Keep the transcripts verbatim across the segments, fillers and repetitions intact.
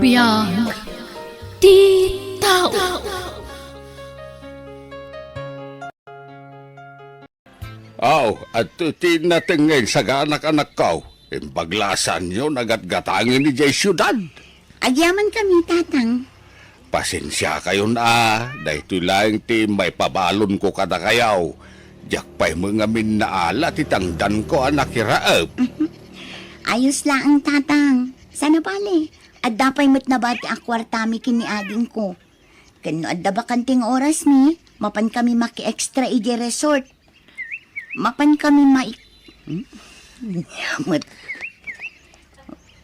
Biag ti tao. Aw, adtoy ti nateng nga insaganak, anakko. Imbag la a saanyo a gatgatangen idiay siudad. Agyamankami, Tatang. Pasensiakayon a, daytoy laeng ti maipabalonko kadakayo. Diak pay met ngamin naala ti tangdanko a nakiraep. Ayos laeng, Tatang. Saan a bale, adda pay met nabati a kuartami ken ni adingko. Ken no adda bakante nga orasmi, mapankami maki-extra idiay resort. Mapankami mai-, hmm? Met.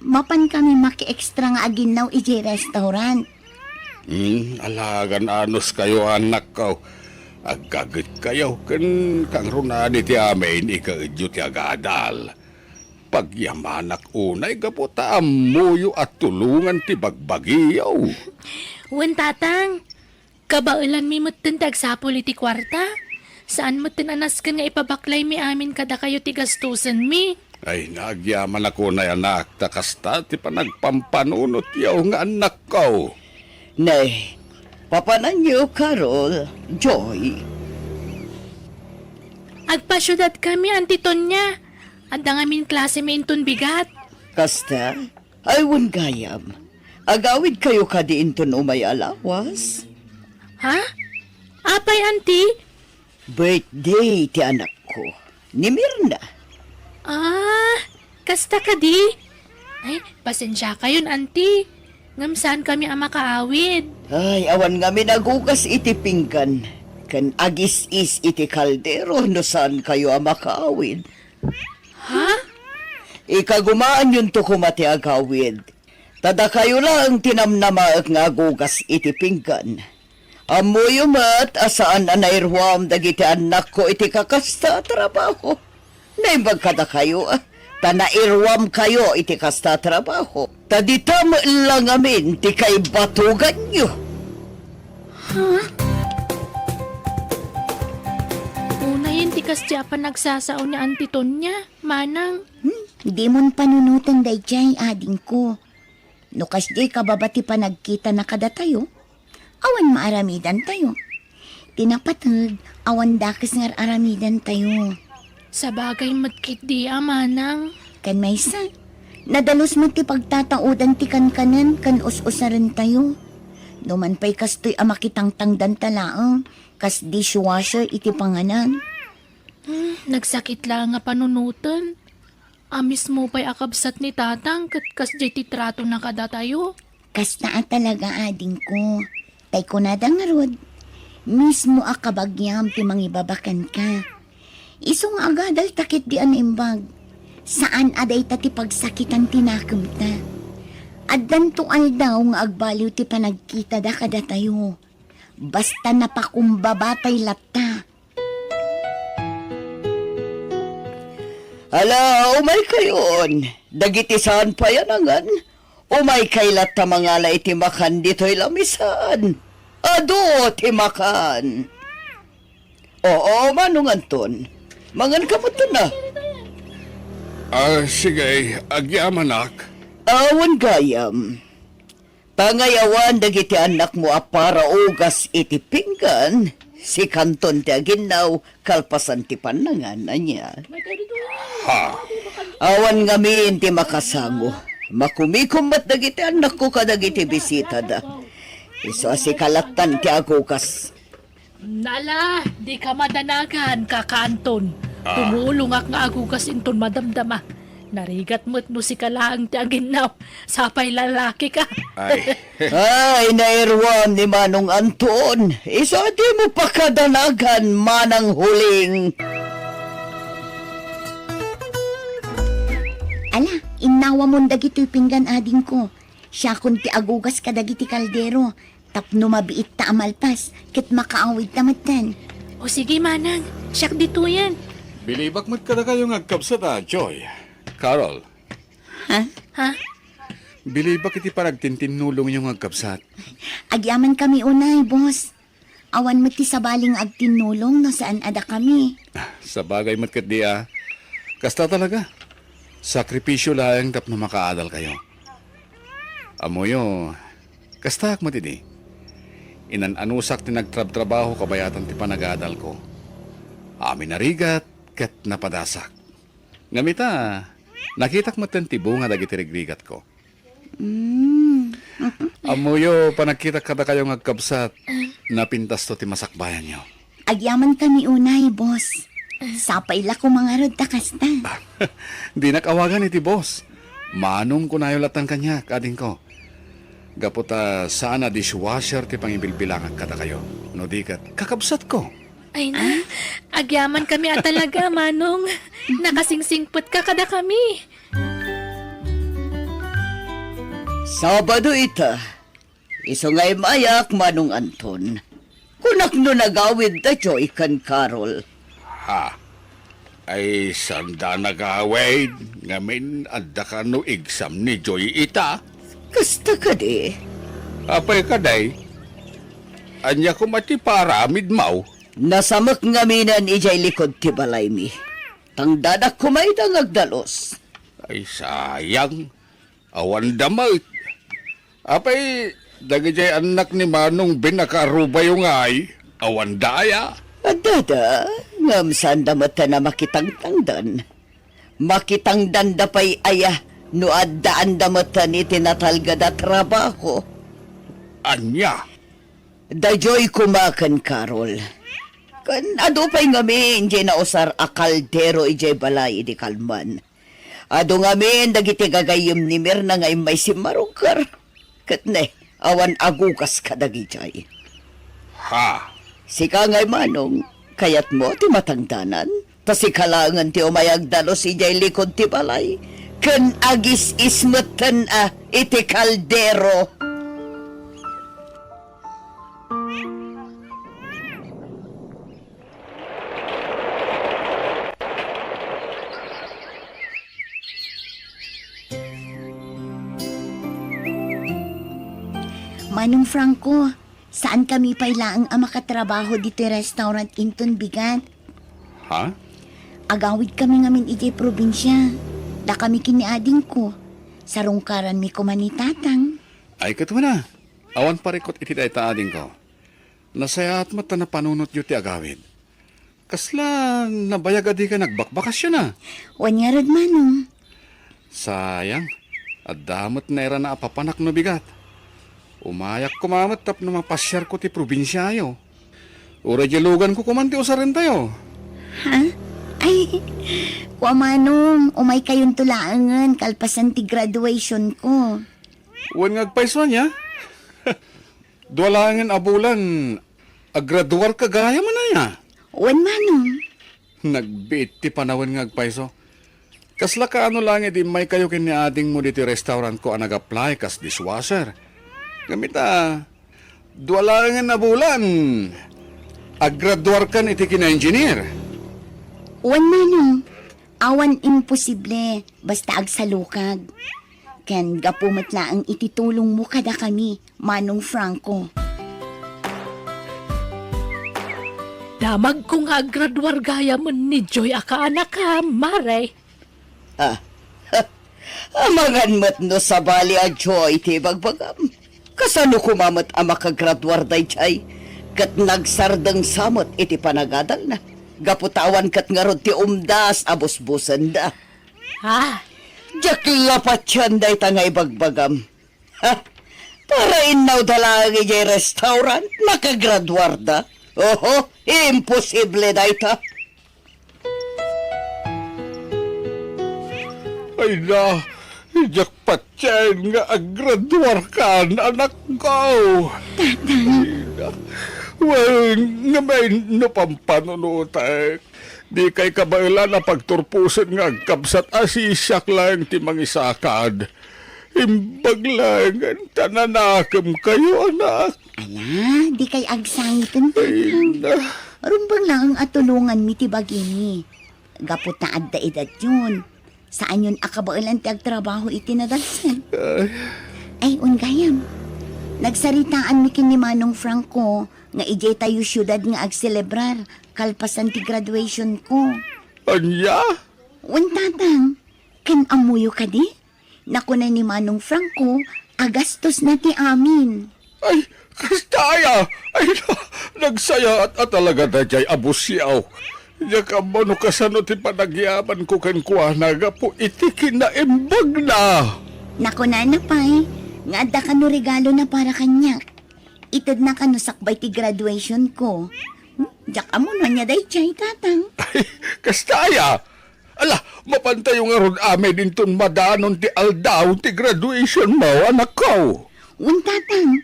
Mapankami maki-extra nga aginnaw idiay restaurant. Hmm, alagan anuskayo, anakko. Agkagitkayo ken kangrunaan iti amin, ikaedyo ti agadal. Pagyamanak unay gapu ta ammoyo a tulongan ti bagbagiyo. Wen, Tatang. Kabaelanmi metten ti agsapul iti kuarta. Saan metten a nasken nga ipabaklaymi amin kadakayo ti gastusenmi. Ay, nagyamanak unay, anak, ta kasta ti panagpampanunotyo nga annakko. Nay, papananyo, Carol, Joy. Agpasiudadkami, Auntie Tonya. Adda ngamin klasemi inton bigat. Kasta? Ay, wen gayam. Agawidkayo kadi inton umay a lawas? Ha? Apay, Auntie? Birthday ti anakko, ni Mirna. Ah, kasta kadi? Ay, pasensiakayon, Auntie. Ngem saankami a makaawid. Ay, awan ngamin agugas iti pinggan. Ken agis-is iti kaldero no saankayo a makaawid. Ha? Ikagumaanyonto koma ti agawid. Ta dakayo laeng ti namnamaek nga agugas iti pinggan. Ammoyo met a saan a nairuam dagiti annakko iti kakasta a trabaho. Naimbag kadakayo, a, ta nairuamkayo iti kasta a trabaho. Ta dita met la ngamin ti kaibatoganyo. Ha? Unayen ti kasdi a panagsasao ni Auntie Tonya, Manang. Hmm, dimon panunoten daydiay, adingko. No kasdiay kababa ti panagkitana kadatayo, awan maaramidantayo. Ti napateg, awan dakes nga ar-aramidantayo. Sabagay met ketdi a, Manang. Ken maysa, nadalus met ti pagtataudan ti kankanen ken us-usarentayo. No man pay kastoy a makitangtangdanta laeng, kas dishwasher iti panganan. Hmm, nagsakit laeng a panunoten. A mismo pay a kabsat ni Tatang ket kasdiay ti tratona kadatayo. Kasta a talaga, adingko. Tay kunada ngarud, mismo a kabagiam ti mangibabakenka. Isu nga agadalta ketdi a naimbag. Saan a dayta ti pagsakitan ti nakemta. Addanto aldaw nga agbaliw ti panagkitada kadatayo. Basta napakumbaba tay latta. Ala, umaykayon. Dagiti saan pay a nangan, umaykay latta mangala iti makan ditoy lamisaan. Adu ti makan. Oo, Manong Anton. Manganka metten a. Ah, sige, agyamanak. Awan gayam. Pangayawan dagiti annakmo a para ugas iti pinggan, sikanton ti aginnaw kalpasan ti pannangan, ania? Ha? Awan ngamin ti makasango. Makumikom met dagiti annakko kadagiti bisitada. Isu a sika lattan ti agugas. Nala, dika madanagan, Kaka Anton. Ah. Tumulongak nga agugas inton madamdama. Narigat met no sika laeng ti aginnaw. Sapay lalakika. Ay. Ay, nairuam ni Manong Anton. Isu a dimo pakadanagan, Manang Huling. Ala, innawamon dagitoy pinggan, adingko. Siakon ti agugas kadagiti kaldero. Tapno mabiitta a malpas, ket makaawidta metten. O sige, Manang, siak ditoyen. Bilibak met kadakayo nga agkabsat a, Joy. Carol. Ha? Ha? Bilibak iti panagtintinnulongyo nga agkabsat. Agyamankami unay, boss. Awan met ti sabali nga agtinnulong no saan a dakami. Sabagay met ketdi a. Kasta talaga. Sakripisyo laeng tapno makaadalkayo. Ammoyo, kastaak met idi. Inan-anusak ti nagtrabtrabaho kabayatan ti panagadalko. Amin a rigat ket napadasak. Ngem ita, nakitak metten ti bunga dagiti rigrigatko. Mm. Ammoyo, panagkitak kadakayo nga agkabsat, napintasto ti masakbayanyo. Agyamankami unay, boss. Sapay la koma ngarud ta kasta. Dinak awagan iti boss. Manong kunayo latta kaniak, adingko. Gapu ta saan a dishwasher ti pangibilbilangak kadakayo. No di ket, kakabsatko. Ay na, agyamankami a talaga, Manong. Nakasingsingpetka kadakami. Sabado ita. Isu nga immayak, Manong Anton. Kunak no nagawid da Joy ken Carol. Ha? Ay, sanda nagawid? Ngamin, adda kano exam ni Joy ita? Kasta kadi. Apay kadi? Ania koma ti paaramidmo? Nasamek ngaminen idiay likud ti balaymi. Tangdadak koma ida nga agdalus. Ay, sayang. Awanda met. Apay, dagidiay annak ni Manong Ben a kaarubayo ngay, awanda aya? Addada, ngem saanda metten a makitangtangdan. Makitangdanda pay aya no addaanda metten iti natalged a trabaho. Ania? Daydiay koma ken Carol. Ken adu pay ngamin diay nausar a kaldero idiay balay idi kalman. Adu ngamin dagiti gagayyem ni Mirna nga immay simmarugkar. Ket ne, awan agugas kadagidiay. Ha? Sika ngay, Manong, kayatmo ti matangdanan? Ta sika laengen ti umay agdalus idiay likud ti balay, ken agis-is metten a iti kaldero. Manong Franco, saankami pay laeng a makatrabaho ditoy restaurant inton bigat. Ha? Agawidkami ngamin idiay probinsia. Dakami ken ni adingko. Sarungkaranmi koma ni Tatang. Ay, ket wen a. Awan parikut iti dayta, adingko. Nasayaat met ta napanunotyo ti agawid. Kasla nabayag a dika nagbakbakasyon a? Wen ngarud, Manong. Sayang, adda met nairana a papanak no bigat. Umayak koma met tapno mapasiarko ti probinsiayo. Uray diay luganko koman ti usarentayo. Ha? Ay, kua, Manong, umaykayonto laengen kalpasan ti graduationko. Wen nga agpayso ania? Dua laengen a bulan, agraduarka gayam aya? Wen, Manong. Nagbiit ti panawen nga agpayso. Kasla kaano laeng idi immaykayo ken ni adingmo ditoy restaurantko a nag-apply kas dishwasher? Ngem ita, dua laengen a bulan, agraduarkan iti kina-engineer. Wen, Manong. Awan imposible, basta agsalukag. Ken gapu met laeng iti tulongmo kadakami, Manong Franco. Damagko nga aggraduar gayamen ni Joy a kaanakam, Mare. Ah, amangan met no sabali a Joy ti ibagbagam. Kasano koma met a makagraduar daydiay? Ket nagsardengsa met iti panagadalna. Gapu ta awan ket ngarud ti umdas a busbusenda. Ha? Diak la patien dayta nga ibagbagam. Ha? Para innawda laeng idiay restaurant, nakagraduarda. Oho, imposible dayta. Ay na, diak patien nga agraduarkan, anakko. Tatang. Ay na. Wen, ngamin no pampanunotek, dikay kabaelan a pagturposen nga agkabsat a siak laeng ti mangisakad. Imbag laengen ta nanakemkayo, anak. Ala, dikay agsangiten, Tatang. Ay na. Rumbeng laeng a tulonganmi ti bagimi. Gapu ta adda edadyon, saanyon a kabaelan ti agtrabaho iti nadalsem. Ay. Ay, wen gayam. Nagsaritaanmi ken ni Manong Franco nga idiay tayo siudad nga agselebrar kalpasan ti graduationko. Ania? Wen, Tatang. Ken ammoyo kadi? Nakuna ni Manong Franco Agastosna ti amin. Ay, kasta aya! Ay, na-, nagsayaat a talaga daydiay a busiawko. Diak ammo no kasano ti panagyamanko kenkuana gapu iti kinaimbagna. Nakunana pay nga adda kano regalona para kaniak. Itedna kano sakbay ti graduationko. Hmm, diak ammo no ania daydiay, Tatang. Ay, kasta aya! Ala, mapantayo ngarud amin inton madanon ti aldaw ti graduationmo, anakko. Wen, Tatang.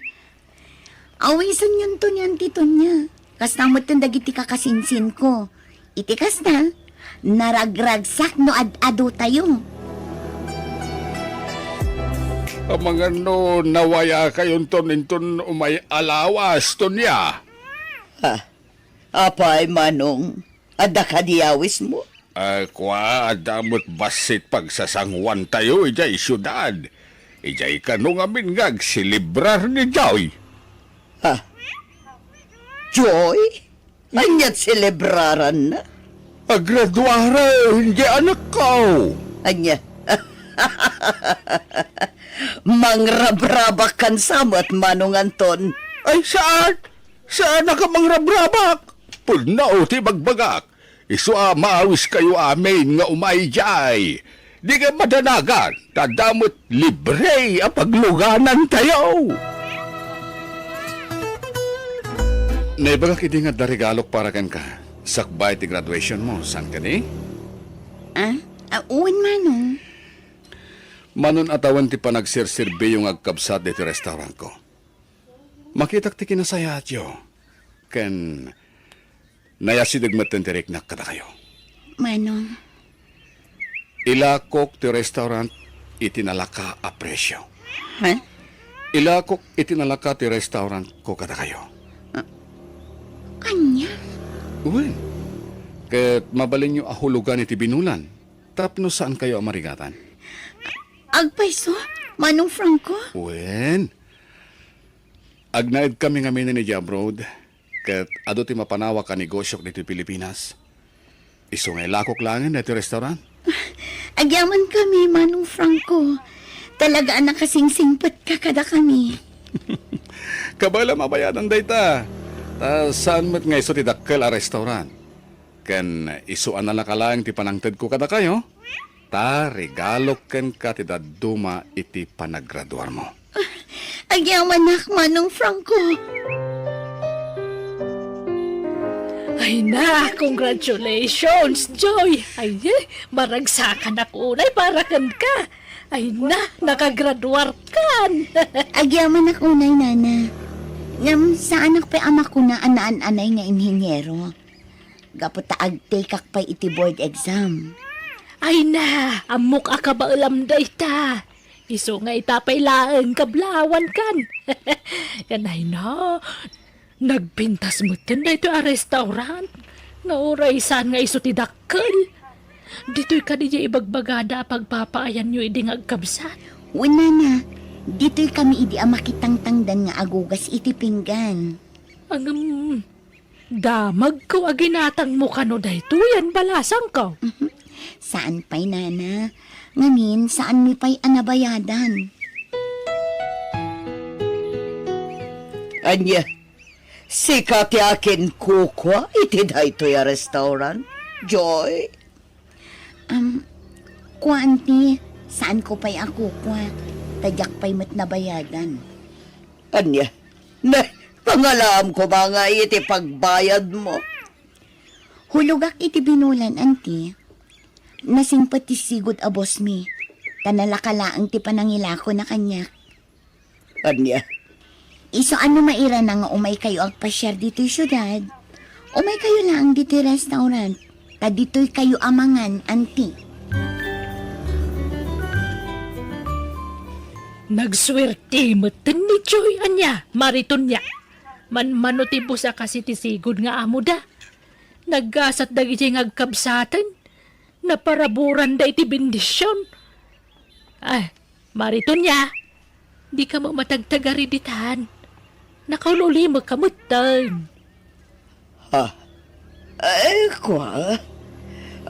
Awisenyonto ni Auntie Tonia. Kasta metten dagiti kakasinsinko. Iti kasta, naragragsak no ad-adotayo. Amangan no nawayakayonton inton umay a lawas, Tonia. Ha? Apay, Manong? Adda kadi awismo? Ah, kua, adda met bassit pagsasanguantayo idiay siudad. Idiay kano ngamin nga agselebrar ni Joy. Ha? Joy? Ania't selebraranna? Agraduaren, diay anakko. Ania? Mangrabrabak kan sa met, Manong Anton? Ay, saan? Saan a ka mangrabrabak? Pudno ti bagbagak. Isu a maawiskayo amin nga umay idiay. Di ka madanagan, ta adda met libre a pagluganantayo. Naibagak idi nga adda regalok para kenka, sakbay ti graduationmo, saan kadi? Ah? Ah, wen, Manong. Manon a tawen ti panagserserbiyo nga agkabsat ditoy restaurantko. Makitak ti kinasayaatyo, ken nayasideg metten ti riknak kadakayo. Manong. Ilakok ti restaurant iti nalaka a presio. Ha? Ilakok iti nalaka ti restaurantko kadakayo. Ah, ania? Wen, ket mabalinyo a hulogan iti binulan tapno saankayo a marigatan. Agpayso, Manong Franco? Wen, agnaedkami ngamin idiay abroad, ket adu ti mapanawak a negosiok ditoy Pilipinas. Isu nga ilakok laengen daytoy restaurant. Agyamankami, Manong Franco. Talaga a nakasingsingpetka kadakami. Kabaelam a bayadan dayta. Ta saan met nga isu ti dakkel a restaurant. Ken isu a nalaka laeng ti panangtedko kadakayo, ta regalok kenka ti dadduma iti panagraduarmo. Agyamanak, Manong Franco. Ay na, congratulations, Joy! Ay, eh, maragsakanak unay para kenka. Ay na, nakagraduarkan. Agyamanak unay, Nana. Ngem, saanak pay a makuna a naan-anay nga inhiniero. Gapu ta agtekak pay iti board exam. Ay na, ammok a kabaelam dayta. Isu nga ita pay laeng kablawankan. Ken ay na, nagpintas metten daytoy a restaurant. Nga uray saan nga isu ti dakkel. Ditoy kadi diay ibagbagada a pagpapaayanyo idi nga agkabsat? Wen, Nana, ditoy kami idi a makitangtangdan nga agugas iti pinggan. Ngem, damagko a ginatangmo kano daytoy a balasangko. Mhm. Saan pay, Nana. Ngamin, saanmi pay a nabayadan. Ania, sika ti akinkukua iti daytoy a restaurant, Joy? Um, kua, Auntie, saanko pay a kukua, ta diak pay met nabayadan. Ania? Ne, pangalaam koma nga iti pagbayadmo. Hulogak iti binulan, Auntie. Nasingpet ti sigud a bossmi, ta nalaka laeng ti panangilakona kaniak. Ania? Isu a no mairana nga umaykayo agpasiar ditoy siudad, umaykayo laeng ditoy restaurant, ta ditoykayo a mangan, Auntie. Nagsuerte metten ni Joy, ania, Mari Tonia. Manmano ti boss a kas iti sigud nga amoda. Naggasat dagidiay nga agkabsaten. Naparaburanda iti bendision. Ay, Mari Tonia, dika met matagtagari ditan. Nakaul-ulimekka metten. Ha? Ay, kua.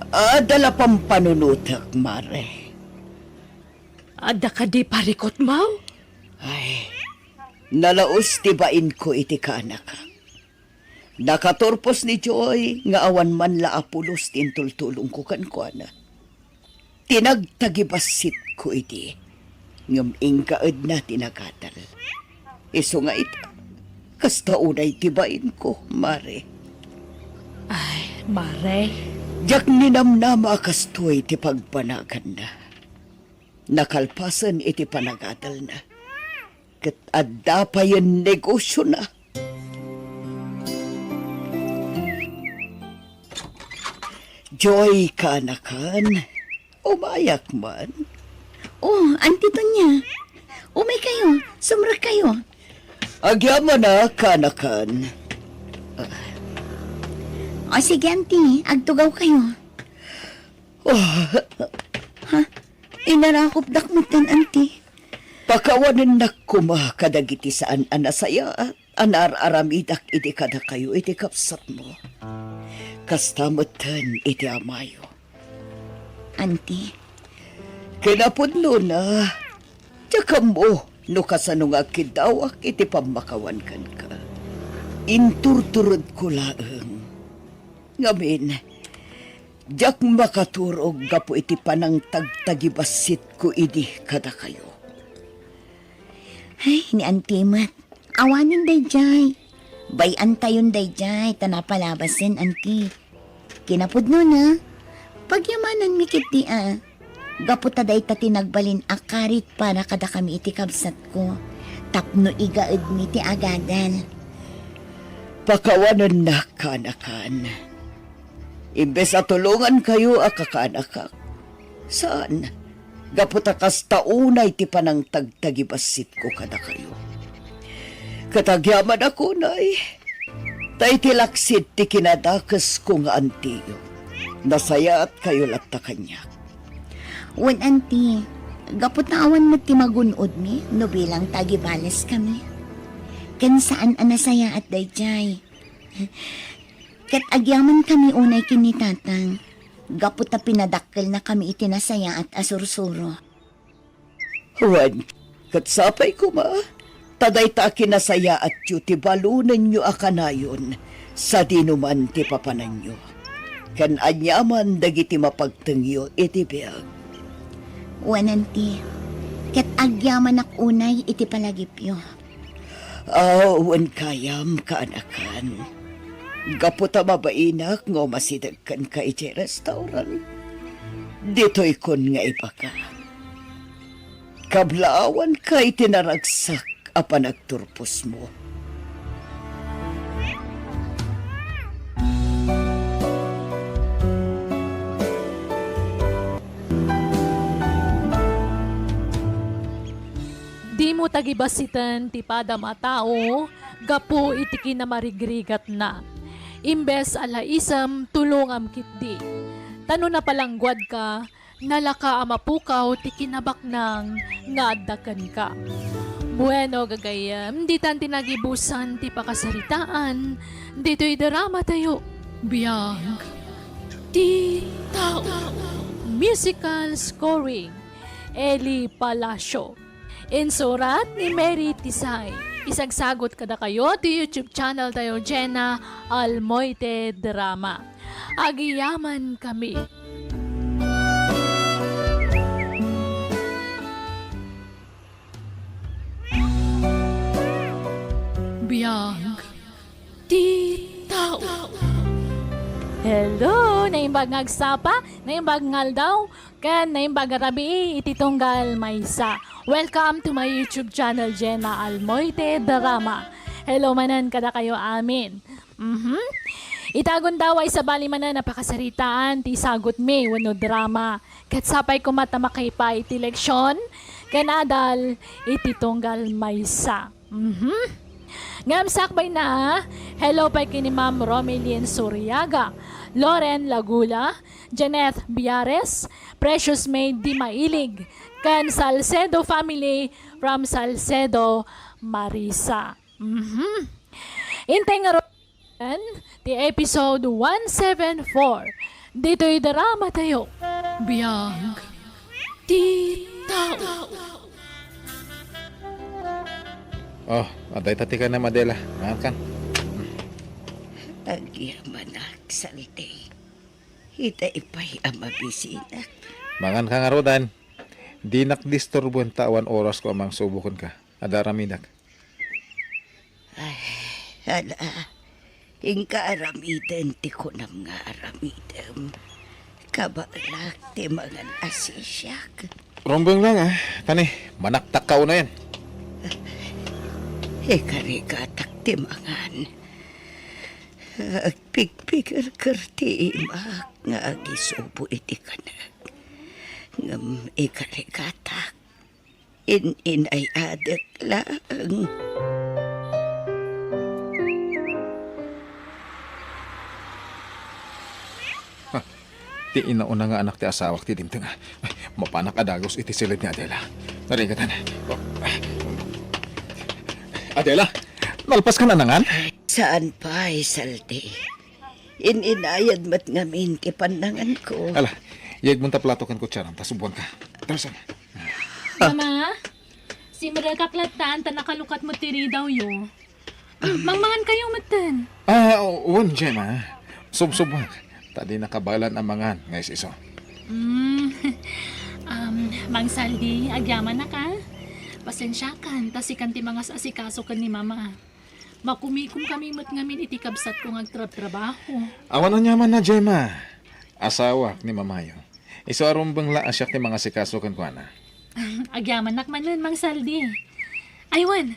Adda la pampanunotek, Mare. Adda kadi parikutmo? Ay, nalaus ti bainko iti kaanakak. Nakaturpos ni Joy nga awan man la a pulos ti intultulongko kenkuana. Tinagtagibassitko idi, ngem inkaedna ti nagadal. Isu nga ita, kasta unay ti bainko, Mare. Ay, Mare. Diak ninamnama a kastoy ti pagbanaganna. Nakalpasen iti panagadalna, ket adda payen negosiona. Joy, kaanakan, umayak man. Oh, Auntie Tonya, umay kayo, sumrek kayo. Agyamanak, kaanakan. O sige, Auntie, agtugaw kayo. Oh. Ha? Inarakopdak metten, Auntie. Pakawanennak koma kadagiti saan a nasayaat a naar-aramidak idi kadakayo iti kabsatmo. Kasta metten iti amayo. Auntie. Kinapudnona, diak ammo no kasano nga agkiddawak iti pammakawan kenka. Inturturedko laeng. Ngamin, diak makaturog gapu iti panangtagtagibassitko idi kadakayo. Ay, ni Auntie met. Awanen daydiay. Bay-antayon daydiay, ta napalabasen, Auntie. Kinapudnona, pagyamananmi ketdi a. Gapu ta dayta ti nagbalin a karit para kadakami iti kabsatko, tapno igaedmi ti agadal. Pakawanennak, kaanakan. Imbes a tulongankayo a kakaanakak, saan, gapu ta kasta unay ti panangtagtagibassitko kadakayo. Ket agyamanak unay, ta iti laksid ti kinadakesko nga antiyo, nasayaatkayo latta kaniak. Wen, Auntie, gapu ta awan met ti magun-odmi no bilang ta agibaleskami. Ken saan a nasayaat daydiay. Ket agyamankami unay ken ni Tatang, gapu ta pinadakkelnakami iti nasayaat a sursuro. Wen, ket sapay koma, ta dayta a kinasayaatyo ti balonenyo a kanayon sadino man ti papananyo, ken aniaman dagiti mapagtengyo iti biag. Wen, Auntie, ket agyamanak unay iti palagipyo. Aw, wen gayam, kaanakan. Gapu ta mabainak nga umasideg kenka idiay restaurant, ditoykon nga ibaga. Kablaawanka iti naragsak a panagturposmo. Dimo tagibassiten ti padam a tao gapu iti kinamarigrigatna. Imbes a laisem, tulongam ketdi. Ta no napalangguadka, nalaka a mapukaw ti kinabaknang nga adda kenka. Bueno, gagayyem, ditan ti nagibusan ti pakasaritaan ditoy drama tayo. Biag ti tao. Musical scoring, Eli Palacio. Insurat ni Mary Tisay. Isagsagot kadakayo ti YouTube channel tayo, Jenna Almoite Drama. Agyamankami. Biag ti tao. Hello! Naimbag nga agsapa, naimbag nga aldaw, ken naimbag nga rabii iti tunggal maysa. Welcome to my YouTube channel, Jenna Almoite Drama. Hello manen kadakayo amin. Mhm. Ita gundaway, sabali manen a pakasaritaan ti isagutmi wenno drama. Ket sapay koma ta makaipa iti leksion ken adal iti tunggal maysa. Mhm. Ngem sakbayna, hello pay ken ni Ma'am Romelin Suriaga, Loren Lagula, Janeth Biares, Precious May Di Mailig, ken Salcedo family from Salcedo, Marisa. Mhm. Intay ngarud ti episode one seven four ditoy drama tayo. Biag ti tao. Oh, adda ita ti kanem, Adela. Mangan kan. Agyamanak, Saldi. Ita ipay a mabisinak. Mangan ka ngaruden. Dinak disturboen ta awan orasko a mangsubo kenka. Adda aramidak. Ay, ala, inka aramiden ti kunam nga aramidem. Kabaelak ti mangan a sisiak. Rumbeng lang, ah. Tani, manaktak ka unayen. Ikarigatak ti mangan. Agpigpigerger ti imak nga agisubo iti kanek. Ngem ikarigatak, in-inay-adek laeng. Ha, ti inauna nga anak ti asawak ti dimtenga. Ay, mapanak a dagus iti siled ni Adela. Narigatan. Oh, ah. Adela, nalpas ka na nangan? Saan pay, Saldi. In-inayad met ngamin ti pannanganko. Ala, yegmon ta plato ken kutsiaram, ta subuan ka. Tara, saan? Mama, simrekak lattan ta nakalukat met ti ridawyo. Mangmangan kayo metten. Ah, wen, Gemma. Subsubuak. Ta di nakabaelan a mangan nga is-isu. Mm. Um, Mang Saldi, agyamanak a. Pasensiakan, ta sikan ti mangas-asikaso ken ni Mama. Makumikom kami met ngamin iti kabsatko nga agtrabtrabaho. Awan aniamanna, Gemma. Asawak ni Mamayo. Isu a rumbeng la a siak ti mangasikaso kenkuana. Agyamanak manen, Mang Saldi. Ay wen,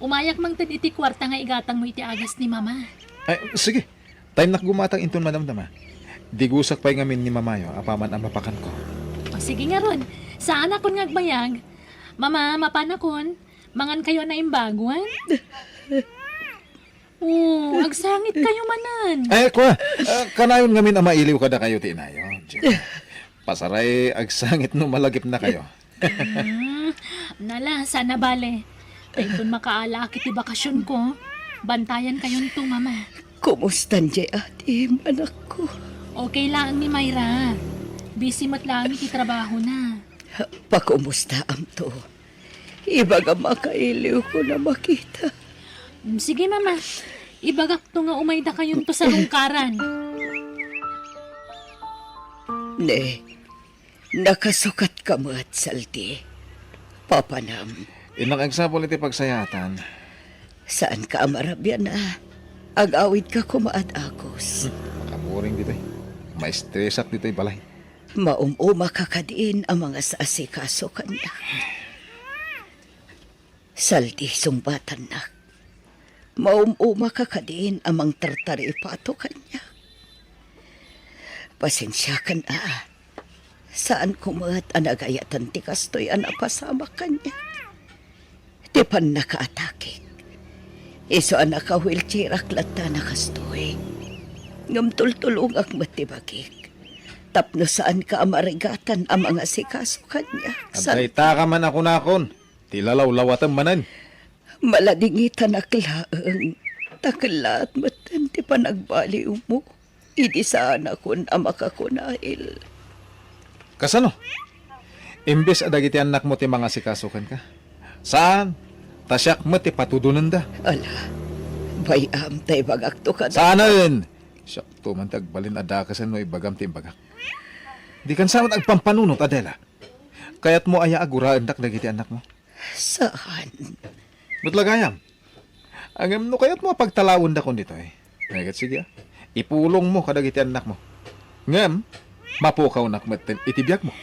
umayak mangted iti kuarta nga igatangmo iti agas ni Mama. Ay, sige. Tayennak gumatang inton madamdama. Digusak pay ngamin ni Mamayo apaman a mapakanko. O, sige ngarud. Saanakon nga agbayag. Mama, mapanakon. Mangan kayo a naimbaguan? Oh, agsangit kayo manen. Ay, kua, ah, kanayon ngamin a mailiw kadakayo ti inayo, Gemma. Pasaray, agsangit no malagipnakayo. Hmm, nala, sana bale. Ta inton makaalaak iti bakasionko, bantayan kayonto, Mama. Kumusta diay adim, anakko? Okay laeng ni Myra. Busy met laeng iti trabahona. Pakumustaamto. Ibagam a kailiwko a makita. Mm, sige, Mama. Ibagakto nga umaydakayonto sa lungkaran. Ne, nakasukatka met, Saldi. Papanam. Innak agsapul iti pagsayaatan. Saanka a marabian a. Ag-awidka koma a dagus. Hmm, nakaburing ditoy. Maestresak ditoy balay. Maum-umaka kadin a mangas-asikaso kaniak. Saldi, sungbatannak. Maum-umaka kadin a mangtartaripato kaniak. Pasensiakan a. Saanko met a nagayatan ti kastoy a napasamak kaniak. Ti pannakaatakek. Isu a naka-wheelchairak latta a kastoy. Ngem tultulongak met ti bagik. Tapno saanka a marigatan a mangasikaso kaniak. San- Adda itaka man a kunakon, ti lalawlawatem manen. Maladingitanak laeng, ta kellaat metten ti panagbaliwmo. Idi saanakon a makakuna, Il. Kasano? Imbes a dagiti annakmo ti mangasikaso kenka? Saan? Ta siak met ti patudonenda. Ala, bay-am ta ibagakto kada. Saanen! Siakto man ti agbalin a dakesen no ibagam ti imbagak. Dikan sa met agpampanunot, Adela. Kayatmo aya a guraendak dagiti annakmo? Saan? Met la gayam. Ngem no kayatmo a pagtalawendakon ditoy, ay, ket sige, a. Ipulongmo kadagiti annakmo. Ngem, mapukawnak metten iti biagmo.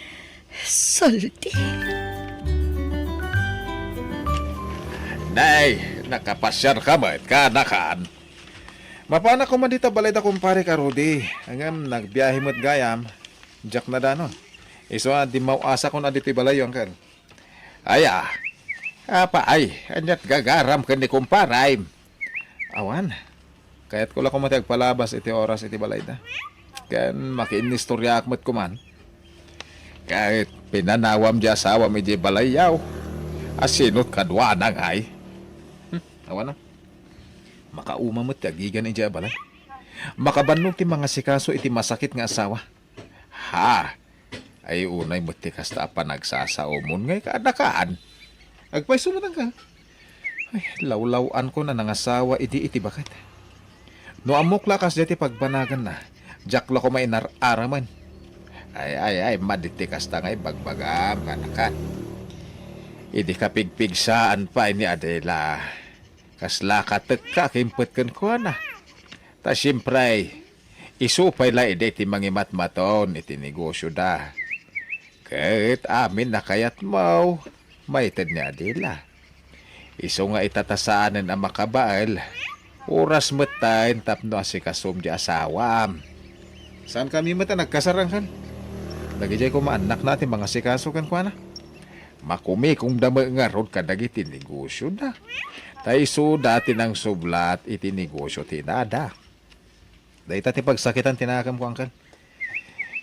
Saldi. Nay, nakapasiarka met, kaanakan. Mapanak koma dita balayda, kumparek a Rudy. Ngem, nagbiahe met gayam. Diak nadanon. Isu a, dimmaw-asakon a ditoy balayyo, angkel. Aya, apay, ania't gagaram ken ni kumparem? Awan, kayatko la koma ti agpalabas iti oras iti balayda. Ken makiinnistoriaak met koman. Ket pinanawam ti asawam idiay balayyo. Asino't kaduana ngay? Hmm, awan a. Makauma met ti agigan idiay balay. Makabannog ti mangasikaso iti masakit nga asawa. Ha? Ay, unay met ti kasta a panagsasaomon ngay kaanakan. Agpayso met angka. Ay, lawlaw-anko a nangasawa idi iti baket. No ammok la a kasdiay ti pagbanaganna, diak la koma inar-aramen. Ay, ay, ay, madi ti kasta nga ibagbagam, kanakan. Idi kapigpigsaan pay ni Adela, kasla katekka a kimpet kenkuana. Ta siempre, isu pay la idi ti mangimatmaton iti negosioda. Ket amin a kayatmo, maited ni Adela. Isu nga ita ta saanen a makabael, oras metten tapno asikasom ti asawam. Saankami met a nagkasar, angkel. Dagidiay koma annakna ti mangasikaso kenkuana. Makumikomda met ngarud kadagiti negosioda. Ta isuda ti nangsublat iti negosio ti inada. Dayta ti pagsakitan ti nakemko, angkel.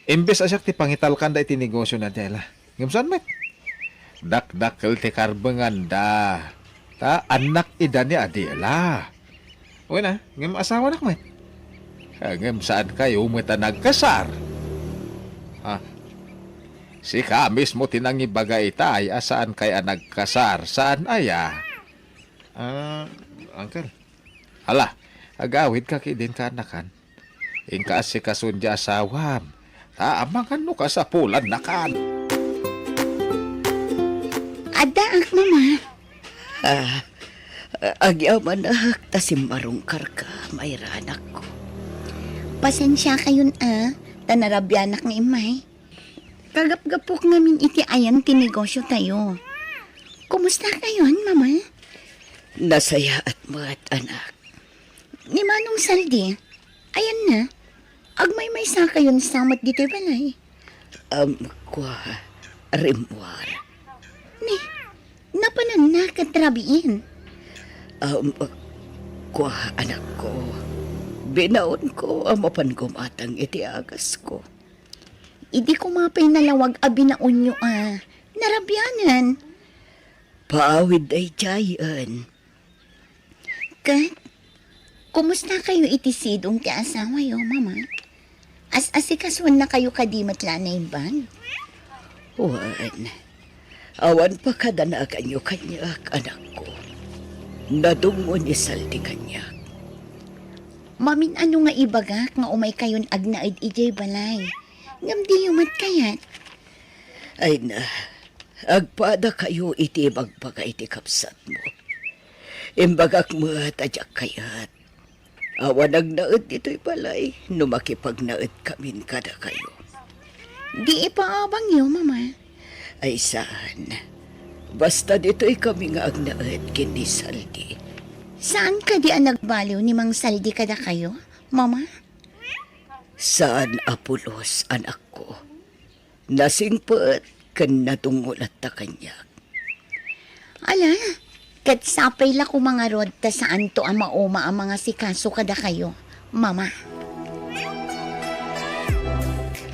Imbes a siak ti pangitalkanda iti negosio ni Adela. Ngem saan met. Dakdakkel ti karbenganda. Ta annak ida ni Adela. Wen a, ngem asawanak met. Ah, ngem saankayo met a nagkasar? Ha? Sika mismo ti nangibaga itay a saankay a nagkasar. Saan aya? Ah, angkel. Hala, agawidka ketdin, kanakan. Inka asikason ti asawam. Ta amangan no kasapulannakan. Addaak, Mama. Ah, agyamanak ta simmarungkarka, mairanakko. Pasensiakayon a, ta narabianak nga immay. Kagapgapok ngamin iti ayan ti negosiotayo. Kumustakayon, Mama? Nasayaat met, anak. Ni Manong Saldi, ayanna, agmaymaysakayon sa met ditoy balay. Am, kua, rimmuar. Ni, napananna ket rabiin. Am, kua, anakko, binaonko a mapan gumatang iti agasko. Idi koma pay nalawag a binaonyo a narabianan. Paawid daydiayen. Ket, kumustakayo iti sidong ti asawayo, Mama? As-asikasuannakayo kadi met la a naimbag? Wen, awan pakadanaganyo kaniak, anakko. Nadungngo ni Saldi kaniak. Mamin-ano nga ibagak nga umaykayon agnaed idiay balay, ngem diyo met kayat? Ay na, agpadakayo iti ibagbaga iti kabsatmo. Imbagak met a diak kayat. Awan agnaed ditoy balay no makipagnaedkamin kadakayo. Di ipaabangyo, Mama. Ay saan. Basta ditoy kami nga agnaed ken ni Saldi. Saan kadi a nagbaliw ni Mang Saldi kadakayo, Mama? Saan a pulos, anakko. Nasingpet ken nadungngo latta kaniak. Ala, ket sapay la koma ngarud ta saanto a mauma a mangasikaso kadakayo, Mama.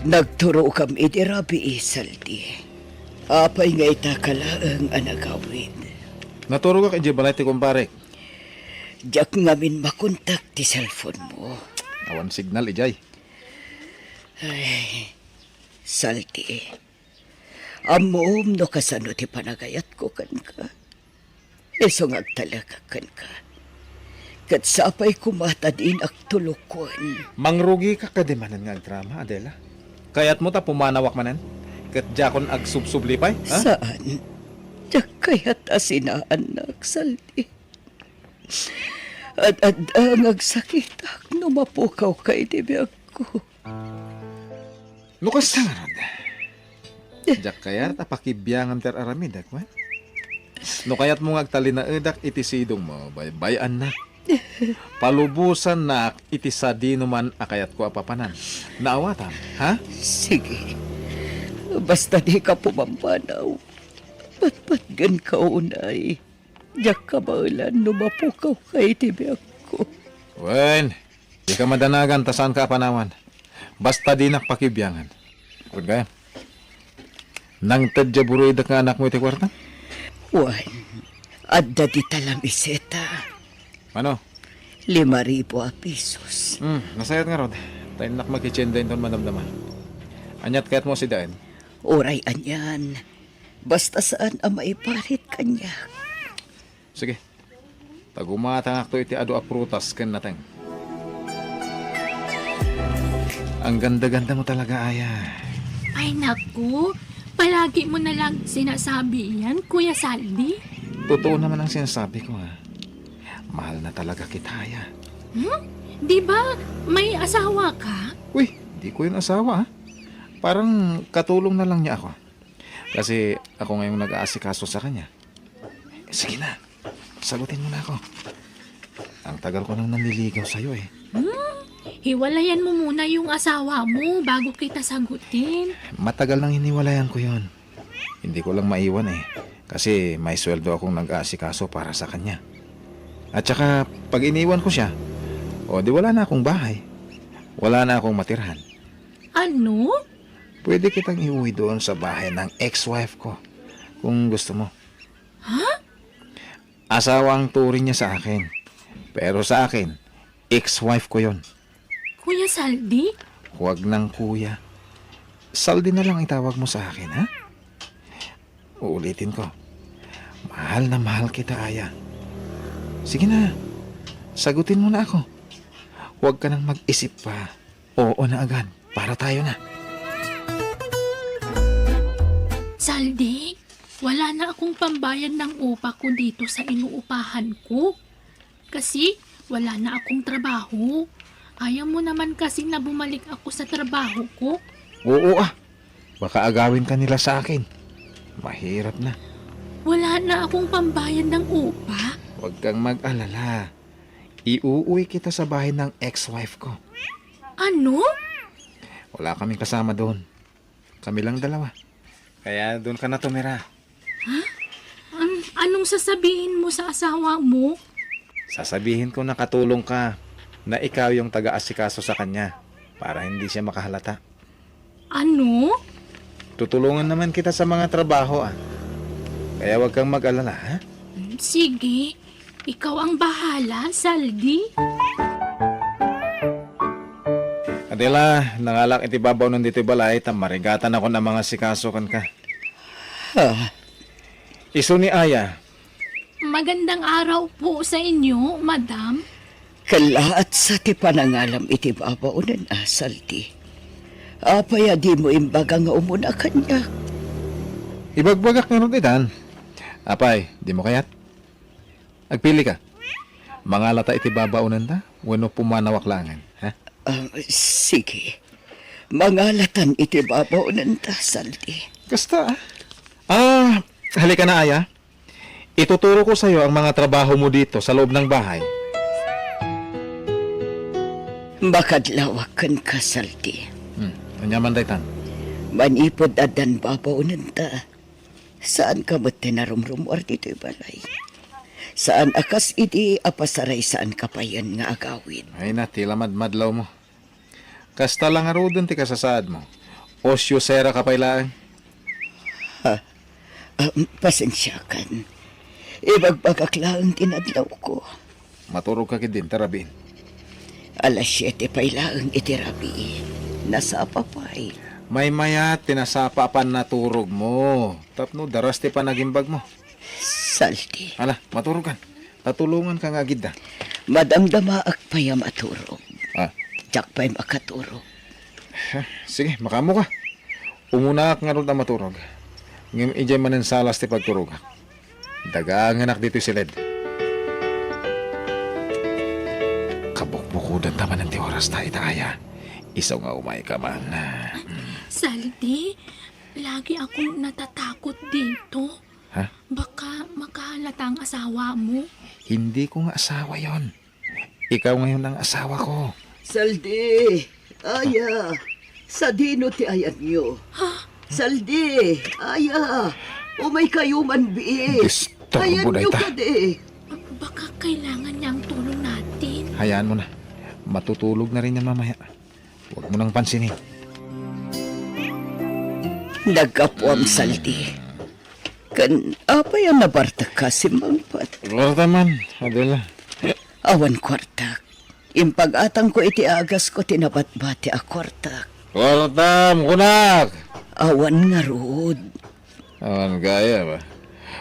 Nagturokam idi rabii, Saldi. Apay nga itaka laeng a nagawid? Naturogak idiay balay ti kumparek. Diak ngamin makontak ti cellphone mo. Awan signal idiay. Ay, Saldi. Ammom no kasano ti panagayatko kenka. Isu nga agtalekak kenka. Ket sapay koma ta dinak tulokon. Mangrugika kadi manen nga agdrama, Adela? Kayatmo ta pumanawak manen? Ket diakon agsubsubli pay, ha? Saan. Diak kayat a sinaannak, Saldi. Ad-adda nga agsakitak no mapukawka iti biagko. No kasta ngarud, diak kayat a pakibiangam ti ar-aramidek, wen? No kayatmo nga agtalinaedak iti sidongmo, baybay-annak. Palubosannak iti sadinoman a kayatko a papanan. Naawatam, ha? Sige. Basta dika pumampanaw. Patpatgenka unay. Diak kabaelan no mapukawka iti biagko. Wen, dika madanagan ta saanka a panawan. Basta dinak pakibiangan. Wen kaya? Nangted diay buruidek nga anakmo iti kuarta? Wen, adda dita lamiseta. Mano? Lima ribu a pesos. Hmm, nasayat ngarud. Ta innak makitienda inton madamdama. Aniat kayatmo a sidaen? Uray anian. Basta saan a maiparit kaniak. Sige. Ta gumatangakto iti adu a prutas ken nateng. Ang ganda-ganda mo talaga, Aya. Ay, naku. Palagi mo na lang sinasabi yan, Kuya Saldi. Totoo naman ang sinasabi ko, ha. Mahal na talaga kita, Aya. Hmm? Di ba may asawa ka? Uy, di ko yun asawa, ha. Parang katulong na lang niya ako. Kasi ako ngayong nag-aasikaso sa kanya. Sige na, sagutin mo na ako. Ang tagal ko nang nanliligaw sa'yo eh. Hmm? Hiwalayan mo muna yung asawa mo bago kita sagutin. Matagal nang hiniwalayan ko yon. Hindi ko lang maiwan eh. Kasi may sweldo akong nag-aasikaso para sa kanya. At saka, pag iniwan ko siya, o di wala na akong bahay. Wala na akong matirhan. Ano? Pwede kitang iuwi doon sa bahay ng ex-wife ko, kung gusto mo. Ha? Asawa ang turing niya sa akin. Pero sa akin, ex-wife ko yon. Kuya Saldi? Huwag nang kuya. Saldi na lang itawag mo sa akin, ha? Uulitin ko. Mahal na mahal kita, Aya. Sige na. Sagutin mo na ako. Huwag ka nang mag-isip pa. Oo na agad. Para tayo na. Saldi, wala na akong pambayad ng upa ko dito sa inuupahan ko. Kasi wala na akong trabaho. Ayaw mo naman kasi na bumalik ako sa trabaho ko. Oo ah. Baka agawin ka nila sa akin. Mahirap na. Wala na akong pambayad ng upa. Huwag kang mag-alala. Iuuwi kita sa bahay ng ex-wife ko. Ano? Wala kaming kasama doon. Kami lang dalawa. Kaya doon ka na tumira. Ha? An- anong sasabihin mo sa asawa mo? Sasabihin ko nakatulong ka, na ikaw yung taga-asikaso sa kanya para hindi siya makahalata. Ano? Tutulungan naman kita sa mga trabaho, ah. Kaya huwag kang mag-alala, ha? Sige. Ikaw ang bahala, Saldi. Adela, nangalak iti babaw ditoy balay, ta marigatan ako na mga sikaso kenka. Ha? Isu ni Aya. Magandang araw po sa inyo, madam. Kallaat sa ti panangalam iti babaonen a, Saldi. Apay a dimo imbaga nga umuna kaniak? Ibagbagak ngarud itan. Apay, dimo kayat? Agpili ka. Mangalata iti babaonenta wenno pumanawak laengen, ha? Ah, sige. Mangalatan iti babaonenta, Saldi. Kasta, ah. Ah, halika na, Aya. Ituturo ko sa'yo ang mga trabaho mo dito sa loob ng bahay. Makadlawak kenka, Saldi. Hmm, ania man daytan? Manipud addan babaonenta, saanka met ti narumrumuar ditoy balay. Saan a kas idi a pasaraysaanka payen nga agawid. Ay na, ti la madmadlaw mo. Kasta la ngaruden ti kasasaad mo. Osiosera ka pay laeng. Ha? Ah, pasensiakan. Ibagbagak laeng ti nadlawko. Maturog ka ketdin ta rabiin. Alas siete pay laeng iti rabii. Nasapa pay. Maymayat ti nasapa a pannaturogmo. Tapno daras ti panagimbagmo. Saldi. Ala, maturog kan. Ta tulongan ka nga agidda. Madamdamaak pay a maturog. Ah. Diak pay makaturog. Sige, makaammo ka. Umunaak ngarud a maturog. Ngem idiay manen salas ti pagturogak. Dagangenak ditoy siled. Kabukbukodan ta manen ti oras ta ita, Aya. Isu nga umay ka man. Saldi, lagi akong natatakot dito. Ha? Baka makahalata ang asawa mo. Hindi ko nga asawa yon. Ikaw ngayon ang asawa ko. Saldi! Aya! Sadino ti ayanyo? Ha? Saldi! Aya! Umay kayo man, bii! Disturbo na ita. Ayanyo kadi! Baka kailangan niya ang tulong natin. Hayaan mo na. Matutulog na rin yan mamaya. Huwag mo nang pansinin. Naggapuam, Saldi. Ken apay a nabartek ka, simmangpet? Kwarta man, Adela. Awan kwartak. Impag-atangko iti agasko ti nabatbati a kwartak. Kwartam, kunak! Awan ngarud. Awan gayam.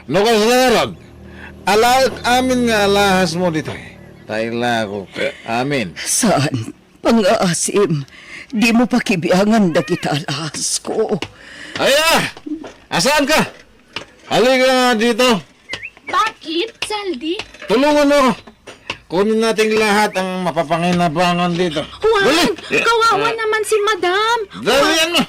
No kasla ngarud, Alaek amin nga alahasmo ditoy. Ta ilakok amin. Saan, pangngaasim, dimo pakibiangan dagita alahasko. Ay, ah! Asaan ka? Halika nga dito. Bakit, Saldi? Tulungan mo ako. Kunin natin lahat ang mapapanginabangan dito. Huwag! Dali! Kawawa naman si Madam! Dalian mo!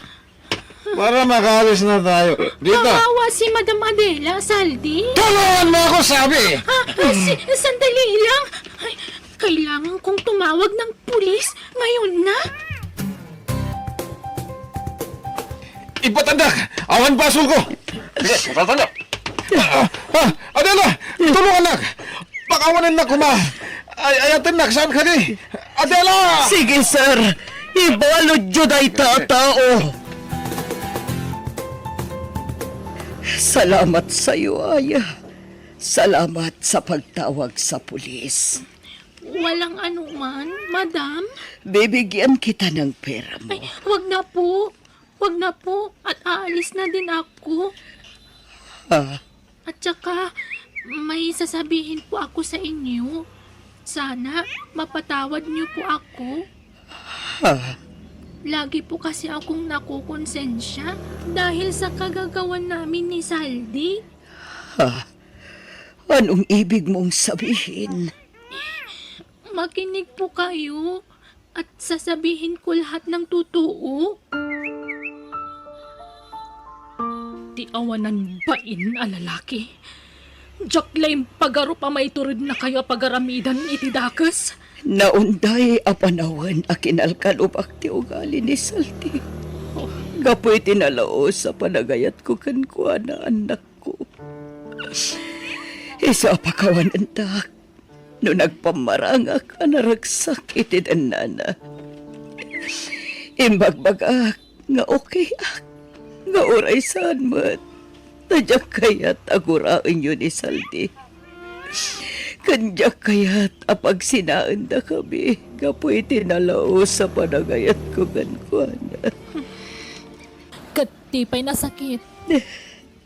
Para makaalis na tayo. Dito! Kawawa si Madam Adela, Saldi. Tulungan mo ako, sabi! Ah, ah, si, sandali lang. Ay, kailangan kong tumawag ng pulis ngayon na. Ipatandak! Awan basol ko! Sige, ipatandak! Ah, ah, Adela! Tulungan nak! Pakawanan nak kuma! Ay, ayaten nak, saan ka di? Adela! Sige, sir. Ibaludyo dayta a tao. Salamat sayo, Aya. Salamat sa pagtawag sa pulis. Walang anuman, madam. Bibigyan kita ng pera mo. Ay, wag na po. Wag na po. At aalis na din ako. Ha? At saka, may sasabihin po ako sa inyo. Sana, mapatawad niyo po ako. Ha? Lagi po kasi akong nakukonsensya dahil sa kagagawan namin ni Saldi. Ha? Anong ibig mong sabihin? Makinig po kayo at sasabihin ko lahat ng totoo. Ti awanan bain a lalaki. Diak la impagarup a maituredna kayo a pagaramidan iti dakes. Naunday a panawen a kinalkalubak ti ugali ni Saldi. Oh. Gapu iti nalaus a panagayatko kenkuana, annakko. Isu a pakawanendak no nagpammarangak a naragsak iti dennana. Imbagbagak nga okayak, nga uray saan met, ta diak kayat a guraenyo ni Saldi. Ken diak kayat a pagsinaendakami gapu iti nalaus a panagayatko kenkuana. Ket ti pay nasakit,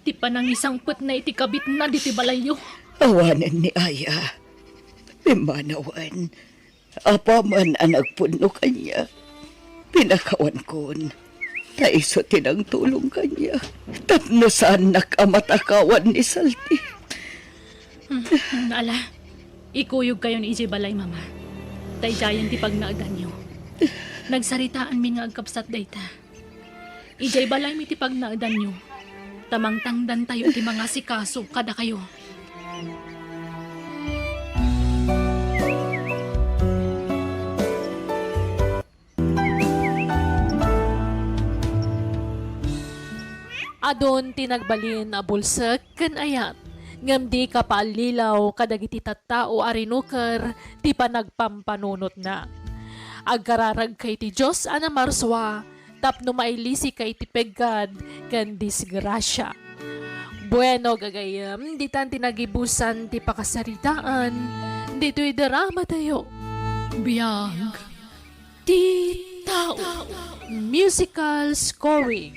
ti panangisangpetna iti kabitna ditoy balayyo. Awanen ni Aya. Pimmanawen, apaman a nagpudno kaniak, pinakawankon, ta isu ti nangtulong kaniak tapno saannak a matakawan ni Saldi. Hmm, ala, ikuyogkayon idiay balay, Mama. Ta idiayen ti pagnaedanyo. Nagsaritaanmi nga agkabsat dayta. Idiay balaymi ti pagnaedanyo, ta mangtangdantayo iti mangasikaso kadakayo. Adun ti nagbalin a bulsek ken ayat, ngem di kapaallilaw kadagiti tattao a rinuker ti panagpampanunotna. Agkararagka iti Dios a namarsua tapno mailisika iti peggad ken disgrasia. Bueno, gagayyem, ditan ti nagibusan ti pakasaritaan ditoy dramatayo. Biag ti tao. Musical scoring,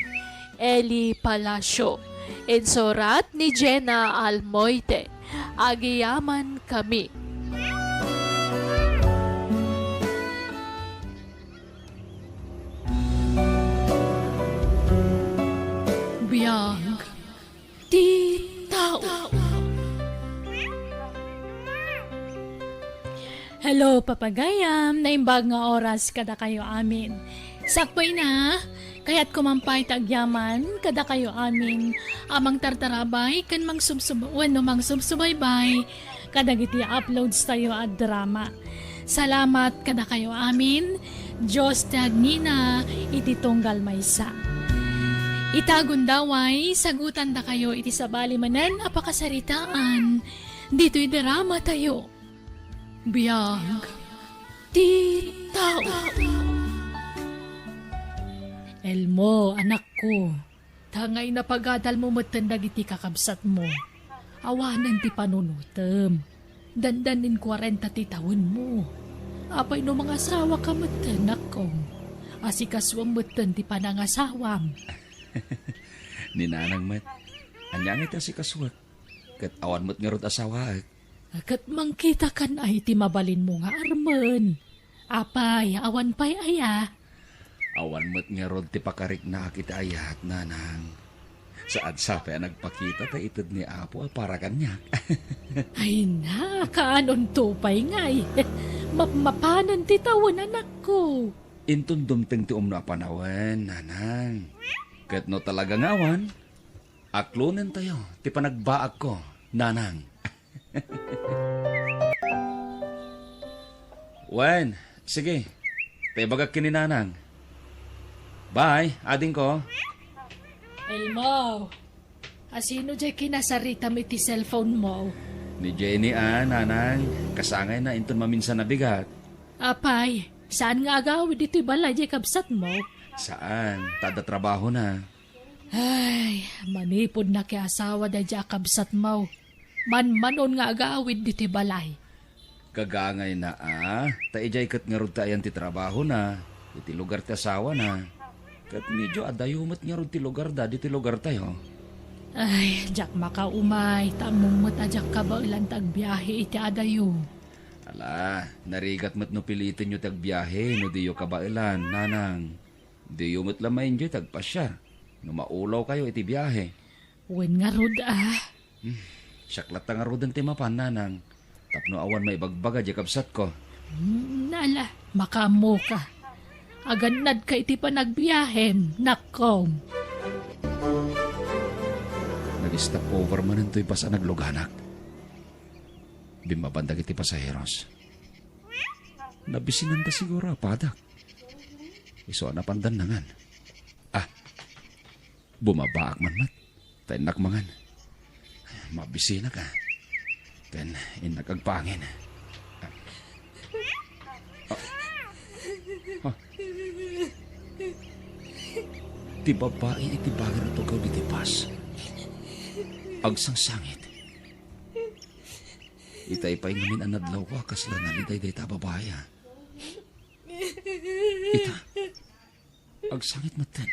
Eli Palacio. Insurat ni Jenna Almoite. Agyamankami. Biag ti tao. Hello, papagayam. Naimbag nga oras kadakayo amin. Sakbay na, kayatko man pay ti agyaman kadakayo amin a mangtartarabay ken mangsubsub-, wenno mangsubsubaybay kadagiti uploads tayo a drama. Salamat kadakayo amin. Dios ti agnina iti tunggal maysa. Ita gundaway, sagutandakayo iti sabali manen a pakasaritaan ditoy drama tayo. Biag ti tao. Elmo, anakko, ta nga inapagadalmo metten dagiti kakabsatmo, awanen ti panunotem. Dandanin kuarenta ti tawenmo. Apay no mangasawaka metten, nakko? Asikasuem metten ti panangasawam. Ni nanang met, ania ngay ti asikasuek? Ket awan met ngarud a sawaek. Ket mangkitakan ay ti mabalinmo nga armen. Apay, awan pay aya? Awan met ngarud ti pakariknaak iti ayat, nanang. Saan sa pay a nagpakita ta ited ni Apo a para kaniak. Ay na, kaanonto pay ngay. Mapmapanen ti tawen, anakko. Inton dumteng ti umno a panawen, nanang. Ket no talaga nga awan, aklonentayo ti panagbaakko, nanang. Wen, sige. Ta ibagak ken ni nanang. Bye, adingko. Elmo, asino jay kinasaritam iti cellphone mo? Ni Jenny a, nanang. Kasangayna inton maminsan a bigat. Apay, saan nga agawid iti balay jay kabsatmo? Saan, ta adda trabahona. Ay, manipud nakiasawa daydi a kabsatmo. Manmanon nga agawid diti balay. Kagangayna a, ta idiay ket ngarud ti ayan ti trabahona, iti lugar ti asawana. Ket medyo adayo met ngarud ti lugarda diti lugartayo. Ay, diak makaumay, ta ammom met a diak kabaelan ta agbiahe iti adayo. Ala, narigat met no pilitenyo ti agbiahe no diyo kabaelan, nanang. Diyo met la ma-enjoy ti agpasiar no maulawkayo iti biahe. Wen ngarud a. Hmm, siak latta ngaruden ti mapan, nanang, tapno awan maibagbaga diay kabsatko. Hmm, ala, makaammoka. Agannadka iti panagbiahem, nakkom. Nag-stop over manen toy bus a nagluganak. Bimmaban dagiti pasaheros. Nabisinanda siguro a padak. Isu a napandannangan. Ah, bumabaak man met. Ta innak mangan. Mabisinak a. Ken innak agpangin. Ah. Ah. Ti babai iti bangir a tugaw diti bus. Agsangsangit. Itay pay ngamin a nadlawko a kasla naliday dayta a babai a. Ita, agsangit metten.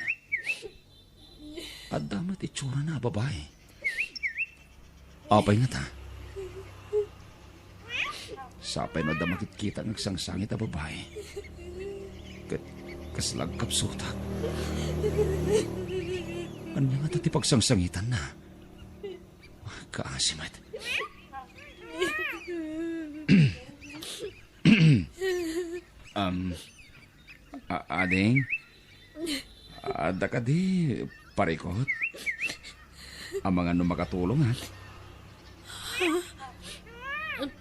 Adda met itsurana a babai. Apay ngata? Sapay no adda makitkita nga agsangsangit a babai. Ket kasla agkapsutak. Ania ngata ti pagsangsangitanna? Kaasi met. Um, a-, ading? Adda kadi parikot? Amangan no makatulongak?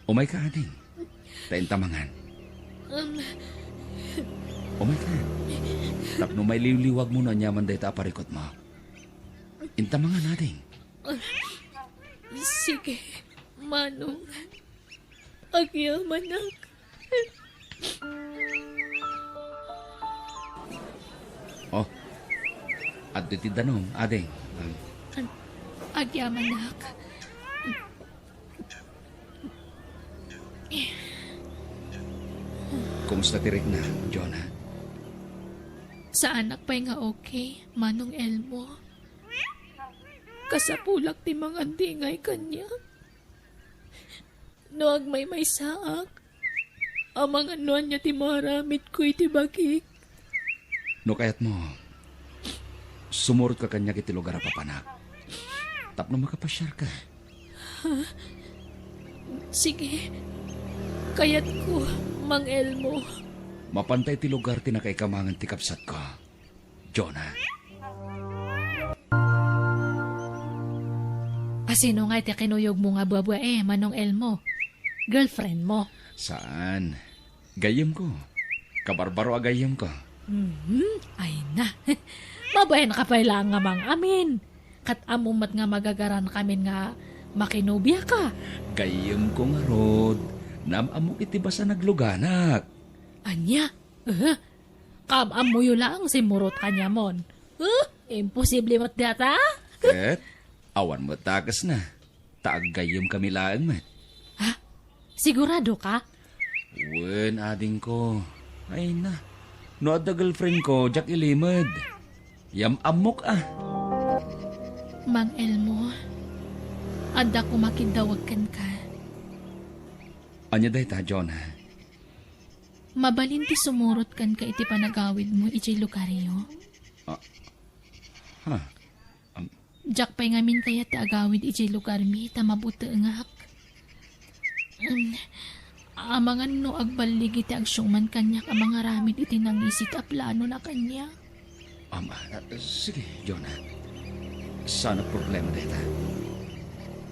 Umayka, ading. Ta inta mangan. Um. Umayka. Tapno mailiwliwagmo no ania man dayta a parikotmo. Inta mangan, ading. Sige, Manong. Agyamanak. Oh, adtoy ti danum, ading. Agyamanak. Kumusta ti rikna, Jonah? Saanak pay nga okay, Manong Elmo. Kasapulak ti mangandingay kaniak. No agmaymaysaak, amangan no ania ti maaramidko iti bagik. No kayatmo, sumurotka kaniak iti lugar a papanak tapno makapasiarka. Ha? Sige. Kayatko, Mang Elmo. Mapanta iti lugar ti nakaikamangan ti kabsatko. Jonah. Asino nga iti kinuyogmo nga buabua, eh, Manong Elmo? Girlfriend mo? Saan. Gayyemko. Kabarbaro a gayyemko. Mhm, ay na. Mabain ka pay laeng nga mang-amin. Ket ammom met nga magagaran kamin nga makinobia ka. Gayyemko ngarud. Naam-ammok iti basa nagluganak. Ania? Eh, kaam-ammoyo laeng simmurot kaniamon. Eh, imposible met dayta? Ket awan met dakesna, ta aggayyemkami laeng met. Ha? Sigurado ka? Wen, adingko. Ay na. No adda girlfriend ko, diak ilimed. Yam-ammok a. Mang Elmo, Adda koma kiddawek kenka. Ania dayta, Jonah? Mabalin ti sumurot kenka iti panagawidmo idiay lugaryo? Ah, ha? Am- Diak pay ngamin kayat ti agawid idiay lugarmi ta mabutengak. Mm, amangan no agballigi ti agsiuman kaniak a mangaramid iti nangisit a planona kaniak. Am, ah, sige, Jonah. Saan a problema dayta.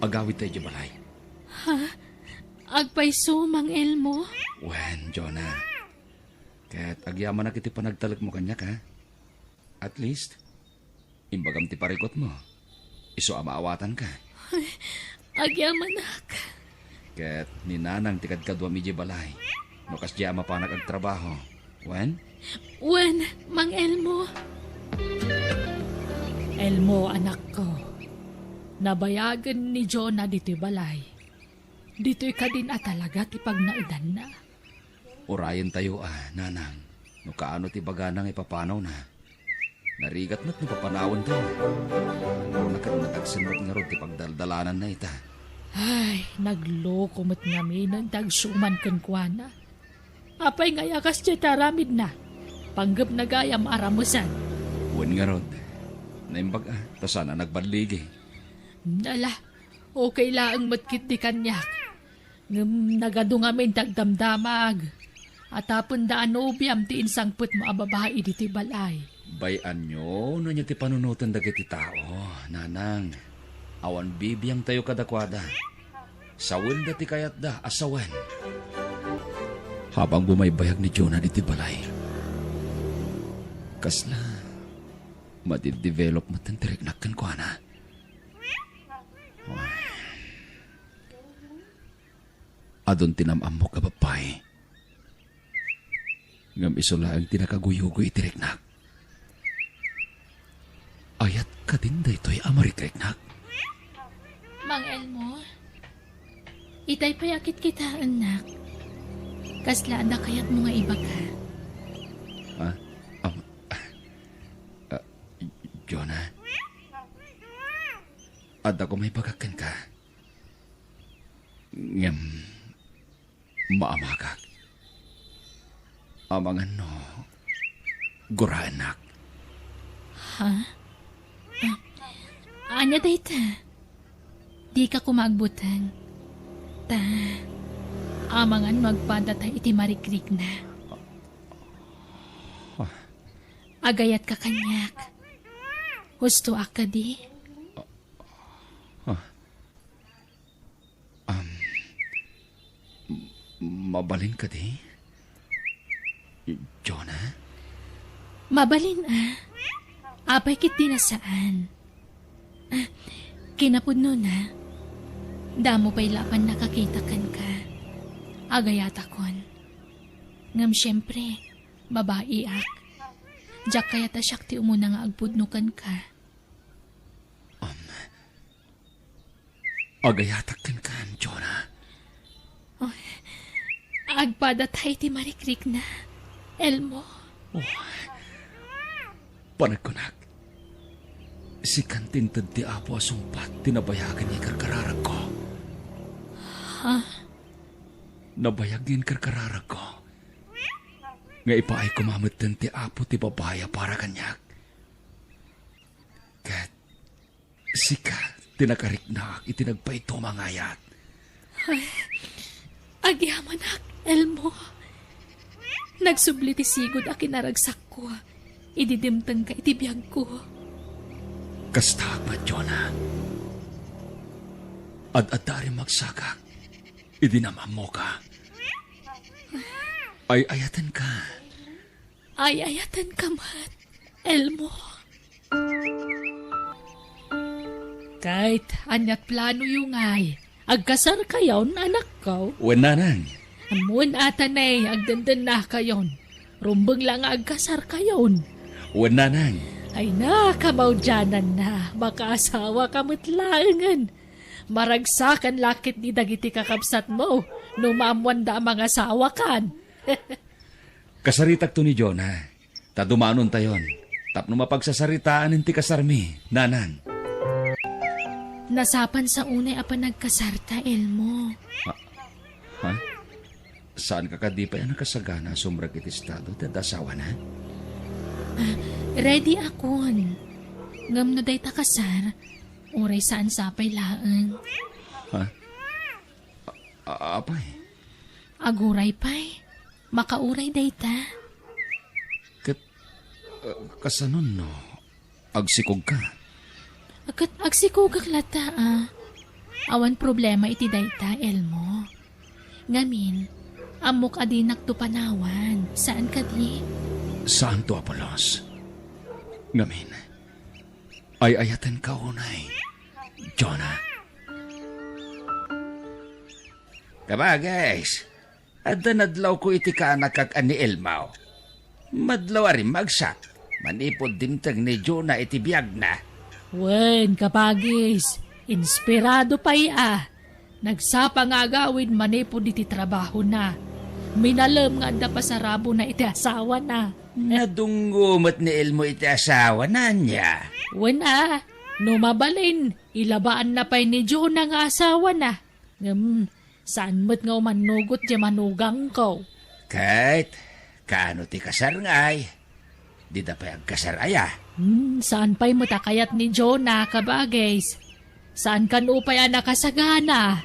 Agawidta idiay balay. Ha? Agpayso, Mang Elmo? Wen, Jonah. Ket agyamanak iti panagtalekmo kaniak, ha? At least, imbagam ti parikutmo. Isu a maawatanka. Ay, agyamanak. Ket ni Nanang ti kadkaduam idiay balay. No kasdiay a mapanak agtrabaho. Wen? Wen, Mang Elmo. Elmo, anakko. Nabayagen ni Jonah ditoy balay. Ditoy kadin a talaga ti pagnaedanna. Urayentayo a, Nanang, no kaano ti ibagana nga ipapanawna. Narigat met no papanawentayo. Ammona ket nadagsen met ngarud ti pagdaldalananna ita. Ay, nagloko met ngaminen ti agsiuman kenkuana. Apay ngay a kasdiay ti aramidna? Panggepna gayam a ramusen. Wen ngarud, naimbag a, ta saan a nagballigi. Ala, okay laeng met ketdi kaniak. Ngem nagadu ngamin ti agdamdamag a tapenda a nobiam ti insangpetmo a babai ditoy balay. Bay-anyo no ania ti panunoten dagiti tao, Nanang. Awan bibiangtayo kadakuada. Sawenda ti kayatda a sawen. Habang bumaybayag ni Jonah ditoy balay, kasla madidevelop met ti riknak kenkuana. Adun ti nam-ammok a babbai. Ngem isu laeng ti nakaguyugoy iti riknak. Ayat kadin daytoy a marikriknak? Mang Elmo, itay pay a kitkitaennak. Kasla adda kayatmo nga ibaga? Ah, am, ah, Jonah? Adda koma ibagak kenka. Ngem, maamagak. Amangan no, guraennak. Ha? Ah, ania dayta? Dika koma agbuteng. Ta, amangan no agpadata iti marikrikna. Ah. Agayatka kaniak. Hustoak kadi? Ah. Um, m-, mabalin kadi, Jonah? Mabalin a. Apay ketdi a saan? Ah, kinapudnona, damo pay la a pannakakita kenka. Agayatakon. Ngem siempre, babaiak. Diak kayat a siak ti umuna nga agpudno kenka. Um, Agayatak kenka, Jonah. Oh, agpadata iti marikrikna, Elmo. Oh, panagkunak, sikan ti inted ti Apo a sungpat ti nabayagen nga ikarkararagko. Ha? Nabayag nga inkarkararagko nga ipaay koma metten ti Apo ti babai a para kaniak. Ket sika ti nakariknaak iti nagpaiduma nga ayat. Ay, agyamanak, Elmo. Nagsubli ti sigud a kinaragsakko idi dimtengka iti biagko. Kastaak met, Jonah. Ad-adda a rimmagsakak idi nam-ammoka. Ay-ayatenka. Ay-ayatenka met, Elmo. Ket aniat planoyo ngay? Agkasarkayon, anakko? Wen, nanang. Ammon a ta ne, agdendennakayon. Rumbeng la nga agkasarkayon. Wen, nanang. Ay na, kamaudiananna, makaasawaka met laengen. Maragsakan la ketdi dagiti kakabsatmo no maammoanda a mangasawakan. Kasaritakto ni Jonah, ta dumanontayon tapno mapagsasaritaen ti kasarmi, nanang. Nasapan sa unay a panagkasarta, Elmo. Ha? Ha? Saanka kadi pay a nakasagana a sumrek iti estado ti adda asawana? Ah, ready akon. Ngem no dayta kasar, uray saan sapay laeng. Ha? A-, a-, apay? Aguray pay. Makauray dayta. Ket, ah, kasanon no agsikogka? Ket agsikogak latta, a. Awan problema iti dayta, Elmo. Ngamin, ammok a dinakto panawan. Saan kadi? Saanto, Apolos. Ngamin, ay-ayatenka unay, Jonah. Kabagis, adda nadlawko iti kaanakak a ni Elmo. Madlaw a rimmagsak manipud dimteng ni Jonah iti biagna. Wen, kabagis, inspirado pay a. Nagsapa nga agawid manipud iti trabahona. Minalem nga adda pasarabona iti asawana. Nadunggo met ni Elmo iti asawana, ania? Wen a, no mabalin, ilabaanna pay ni Jonah nga asawana. Ngem, saan met nga umannugot ti manugangko. Ket, kaano ti kasar ngay? Dida pay agkasar aya? Hmm, saan pay met a kayat ni Jonah, kabagis? Saan kano pay a nakasagana?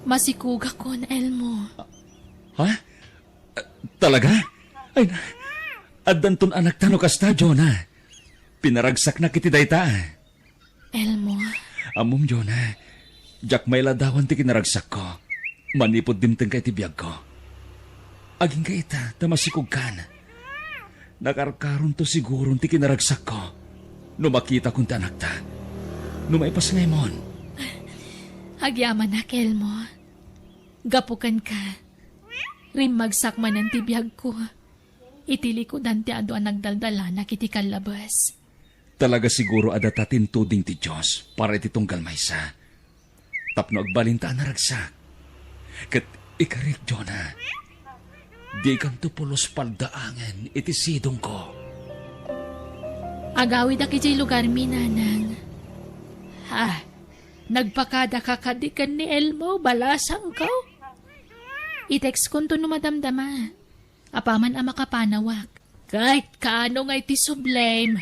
Masikogakon, Elmo. Ha? Talaga? Ay, addanton anakta no kasta, Jonah. Pinaragsaknak iti dayta. Elmo. Ammom, Jonah, diak mailadawan ti kinaragsakko manipud dimtengka iti biagko. Agingga ita ta masikogkan. Nakarkaronto siguron ti kinaragsakko no makitakon ti anakta. No maipasngaymo. Agyamanak, Elmo. Gapu kenka, rimmagsak manen ti biagko iti likudan ti adu a nagdaldalanak iti kallabes. Talaga siguro a data ti intuding ti Dios para iti tunggal maysa. Tapno agbalinta a naragsak. Ket ikarik, Jonah, dikanto pulos paldaangen iti sidongko. Agawidak idiay lugarmi, Nanang. Ha? Nagpakadaka kadi ken ni Elmo, balasangko? I-textkonto no madamdama. Apaman a makapanawak. Ket kaano nga iti sublem?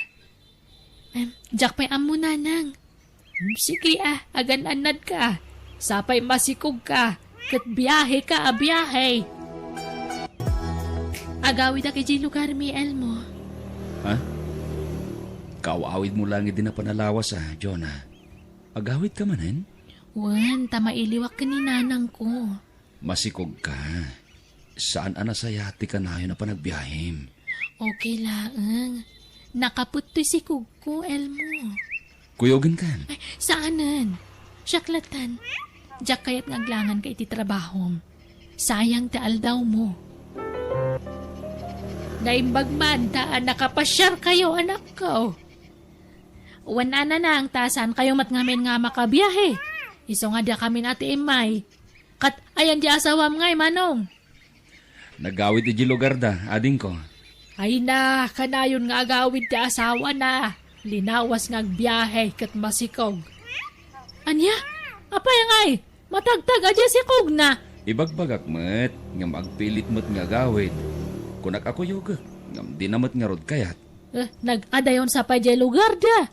Em, diak pay ammo, Nanang. Hmm, sige a, agan-annadka. Sapay masikogka, ket biaheka a biahe. Agawidak idiay lugarmi, Elmo. Ha? Kaaw-awidmo laeng idi napan a lawas a, Jonah. Agawidka manen? Wen, ta mailiwak ken ni nanangko. Masikogka. Saan a nasayaat ti kanayon a panagbiahim. Okay laeng. Nakaput toy sikogko, Elmo. Kuyogenkan? Ay, saanen. Siak latan. Diak kayat nga aglanganka iti trabahom. Sayang ti aldawmo. Naimbag man ta a nakapasiarkayo, anakko. Wen a, Nanang, ta saankayo met ngamin nga makabiahe. Isu nga diakamin a ti immay. Ket ayan ti asawam ngay, Manong? Nagawid idiay lugarda, adingko. Ay na, kanayon nga agawid ti asawana. Linawas nga agbiahe ket masikog. Ania? Apay ngay? Matagtag a diay sikogna? Ibagbagak met, ngem agpilit met nga agawid. Kunak a kuyogek, ngem dina met ngarud kayat. Eh, nag-adayon sa pay diay lugarda.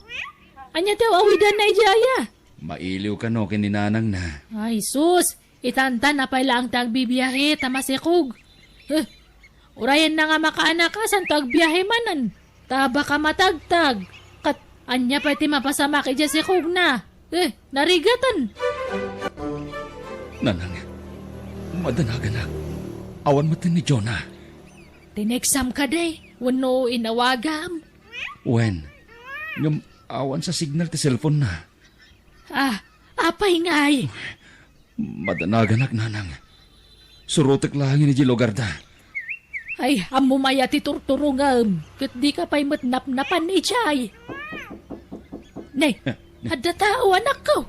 Ania ti aw-awidanna idiay aya? Mailiw kano ken ni nanangna. Ay, sus! Itantan a pay laeng ti agbibiahe ta masikog. Eh, urayenna nga makaanaka, santo agbiahe manen. Ta baka matagtag. Ket ania pay ti mapasamak idiay sikogna? Eh, narigaten. Nanang, madanaganak. Awan met ni Jonah. Tineksam kadi, wenno inawagam? Wen, ngem awan sa signal ti cellphone na. Ah, apay ngay? Madanaganak, Nanang. Surotek laeng idiay lugarda. Ay, ammom aya ti turturongem, ket dika pay met napnapan idiay. Ne, adda tao, anakko.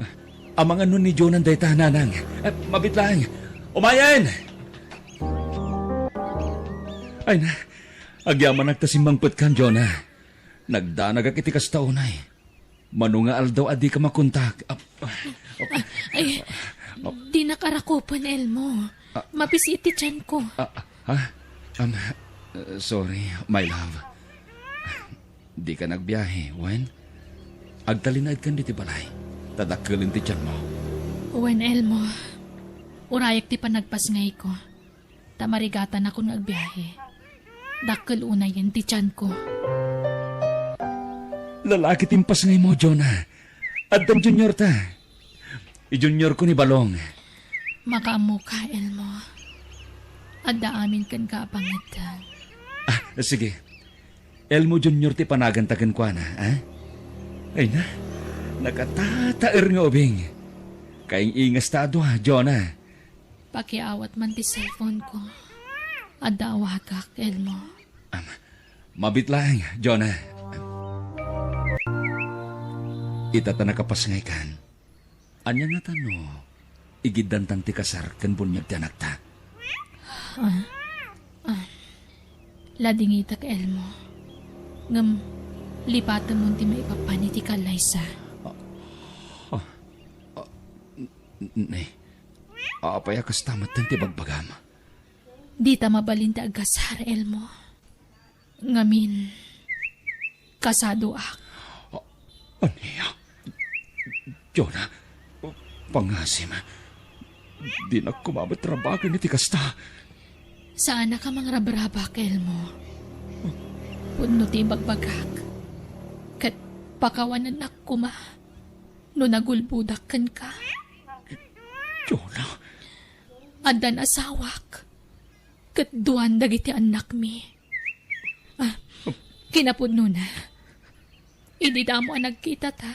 Amangan no ni Jonah dayta, Nanang. Eh, mabit laeng. Umayen! Ay na, agyamanak ta simmangpetkan, Jonah. Nagdanagak iti kasta unay. Mano nga aldaw a dika makontak. Ap-, ap-, Ay, dinak arakupen, Elmo. Ah. Mapis-it ti tianko. Ah, ha? Um, sorry, my love. Dika nagbiahe, wen? Agtalinaedkan ditoy balay. Ta dakkelen ti tianmo. Wen, Elmo. Urayek ti panagpasngayko. Ta marigatanakon nga agbiahe. Dakkel unayen ti tianko. Lalaki ti impasngaymo, Jonah. Addan juniorta. Juniorko ni Balong. Makaammoka, Elmo. Adda amin kenka a pangeddeng. Ah, sige. Elmo Junior ti panaganta kenkuana, ah? Ay na, nakatataer nga ubing. Kaing-ingasta a dua, Jonah. Pakiawat man ti cellphone ko. Adda awagak, Elmo. Am, mabit laeng, Jonah. Ita ta nakapasngaykan. Ania ngata no igiddantan ti kasar ken buniag ti anakta? Ah, ah, ladingitek, Elmo. Ngem lipatemon ti maipapan iti kallaysa. Ah, ah, ah, n-, n-, ne. Apay a kasta metten ti bagbagam? Dita mabalin ti agkasar, Elmo. Ngamin, kasadoak. A-, ania? Jonah, pangasim. Dinak koma met rabagen iti kasta. Saanak a mangrabrabak, Elmo. Pudno ti ibagbagak. Ket pakawanennak koma no nagulbodak kenka. Jonah. Addan asawak. Ket duan dagiti annakmi. Ah, kinapudnona, idi damo a nagkitata,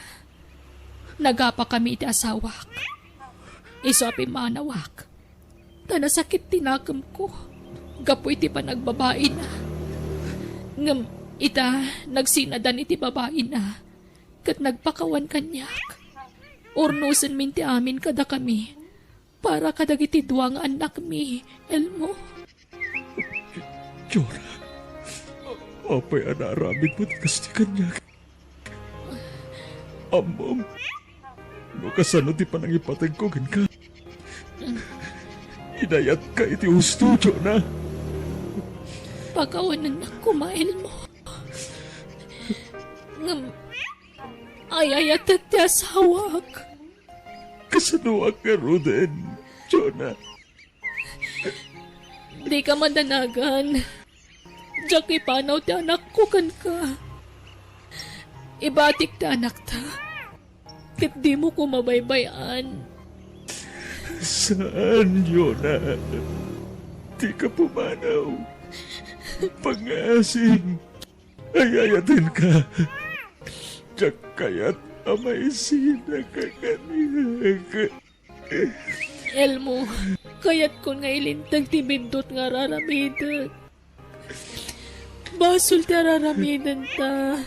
nagapakami iti asawak. Isu a pimmanawak, ta nasakit ti nakemko gapu iti panagbabaina. Ngem ita, nagsinadan iti babaina ket nagpakawan kaniak. Urnosenmin ti amin kadakami. Para kadagiti dua nga annakmi, Elmo. Jonah, apay a naaramidmo ti kasta kaniak? Ammom no kasano ti panangipategko kenka. Inayatka iti husto, Jonah. Pakawanennak koma, Elmo. Ngem, ay-ayatek ti asawak. Kasanoak ngaruden, Jonah? Dika madanagan. Diak ipanaw ti anakko kenka. Ibatik ti anakta, ket dimo koma baybay-an. Saan, Jonah. Dika pumanaw. Pangasim. Ay-ayatenka. Diak kayat a maisinaka kaniak. Elmo, kayatkon nga ilinteg ti biddut nga ar-aramidek. Basol ti ar-aramidenta.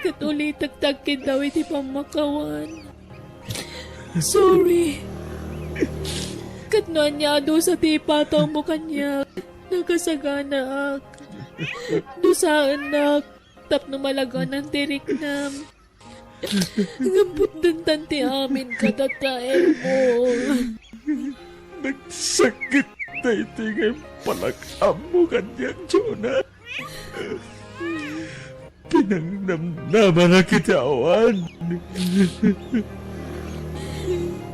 Ket ulitek ti agkiddaw iti pammakawan. Sorry. Ket no ania a dusa ti ipatawmo kaniak, nakasaganaak. Dusaennak tapno malaganan ti riknam. Ngem putdentan ti amin kadata, Elmo. Nagsakit daytoy nga impalak-ammo kaniak, Jonah. Pinangnamnamanak iti awan.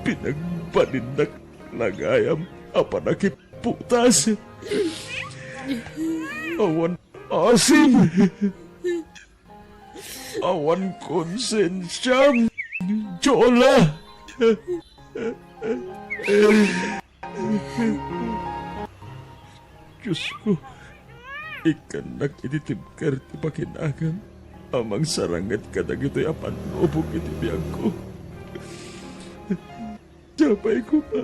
Pinagbalinnak la gayam a panakipputas. Awan asim. Awan konsensiam, Jonah. Diosko, ikkannak iti tibker ti pakinagam a mangsaranget kadagitoy a pannubok iti biagko. Sapay koma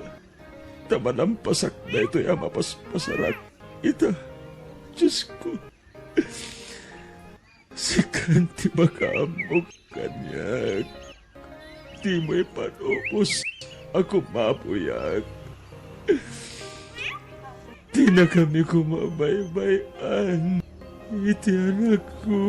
ta malampasak daytoy a mapaspasarak ita, Diosko. Sikan ti makaammo kaniak. Dimo ipanubos a kumapuyak. Dinakami koma baybay-an. iti anakko.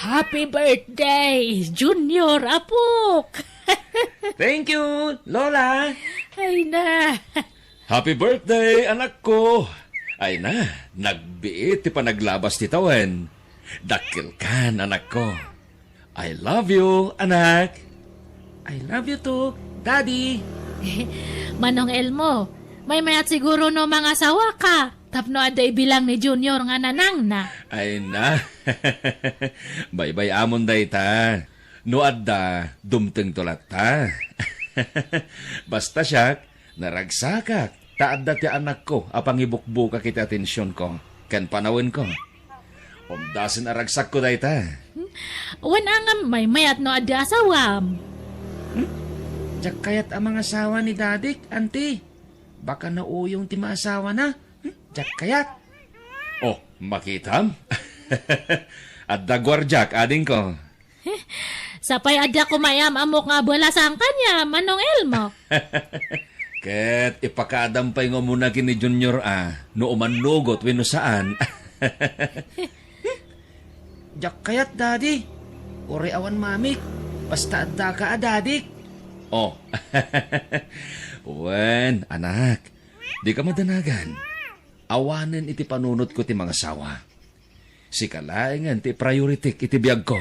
Happy birthday, Junior, apok! Thank you, Lola! Ay na! Happy birthday, anakko! Ay na, nagbiit ti panaglabas ti tawen. Dakkelkan, anakko. I love you, anak. I love you too, Daddy. Manong Elmo, maymayat siguro no mangasawa ka. Tapno adda ibilang ni Junior nga nanangna. Ay na. Baybay-amon dayta. No adda, dumtengto latta. Basta siak, naragsakak ta adda ti anakko a pangibukbukak iti atensionko ken panawenko. Umdasen a ragsakko dayta. Wen a ngem maymayat no adda asawam. Hmm? Diak kayat a mangasawa ni dadik, anti. Baka nauyong ti maasawana. Hmm? Diak kayat. Oh, makitam? Adda guardiak, adingko. Sapay adda kumayam amok nga abalasan kaniam, Manong Elmo. Ket ipakaadam pay nga umuna ken ni Junior a no umannugot wenno saan. Diak kayat, Daddy. Uray awan mamik. Basta addaka a dadik. Oh. Wen, anak. Dika madanagan. Awanen iti panunotko ti mangasawa. Sika laengen ti priority iti biagko.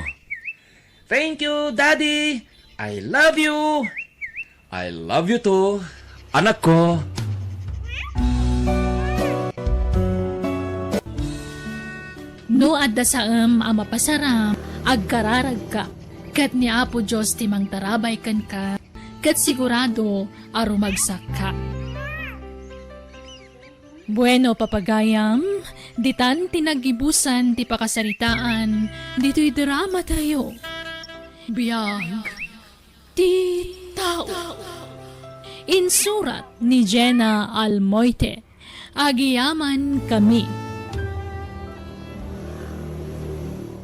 Thank you, Daddy. I love you. I love you too, anakko. No adda saem a mapasaram, agkararagka, ket ni Apo Dios ti mangtarabay kenka, ket sigurado a rumagsakka. Bueno, papagayam, ditan ti naggibusan ti pakasaritaan ditoy drama tayo. Biag ti tao. Insurat ni Jenna Almoite. Agiyaman kami.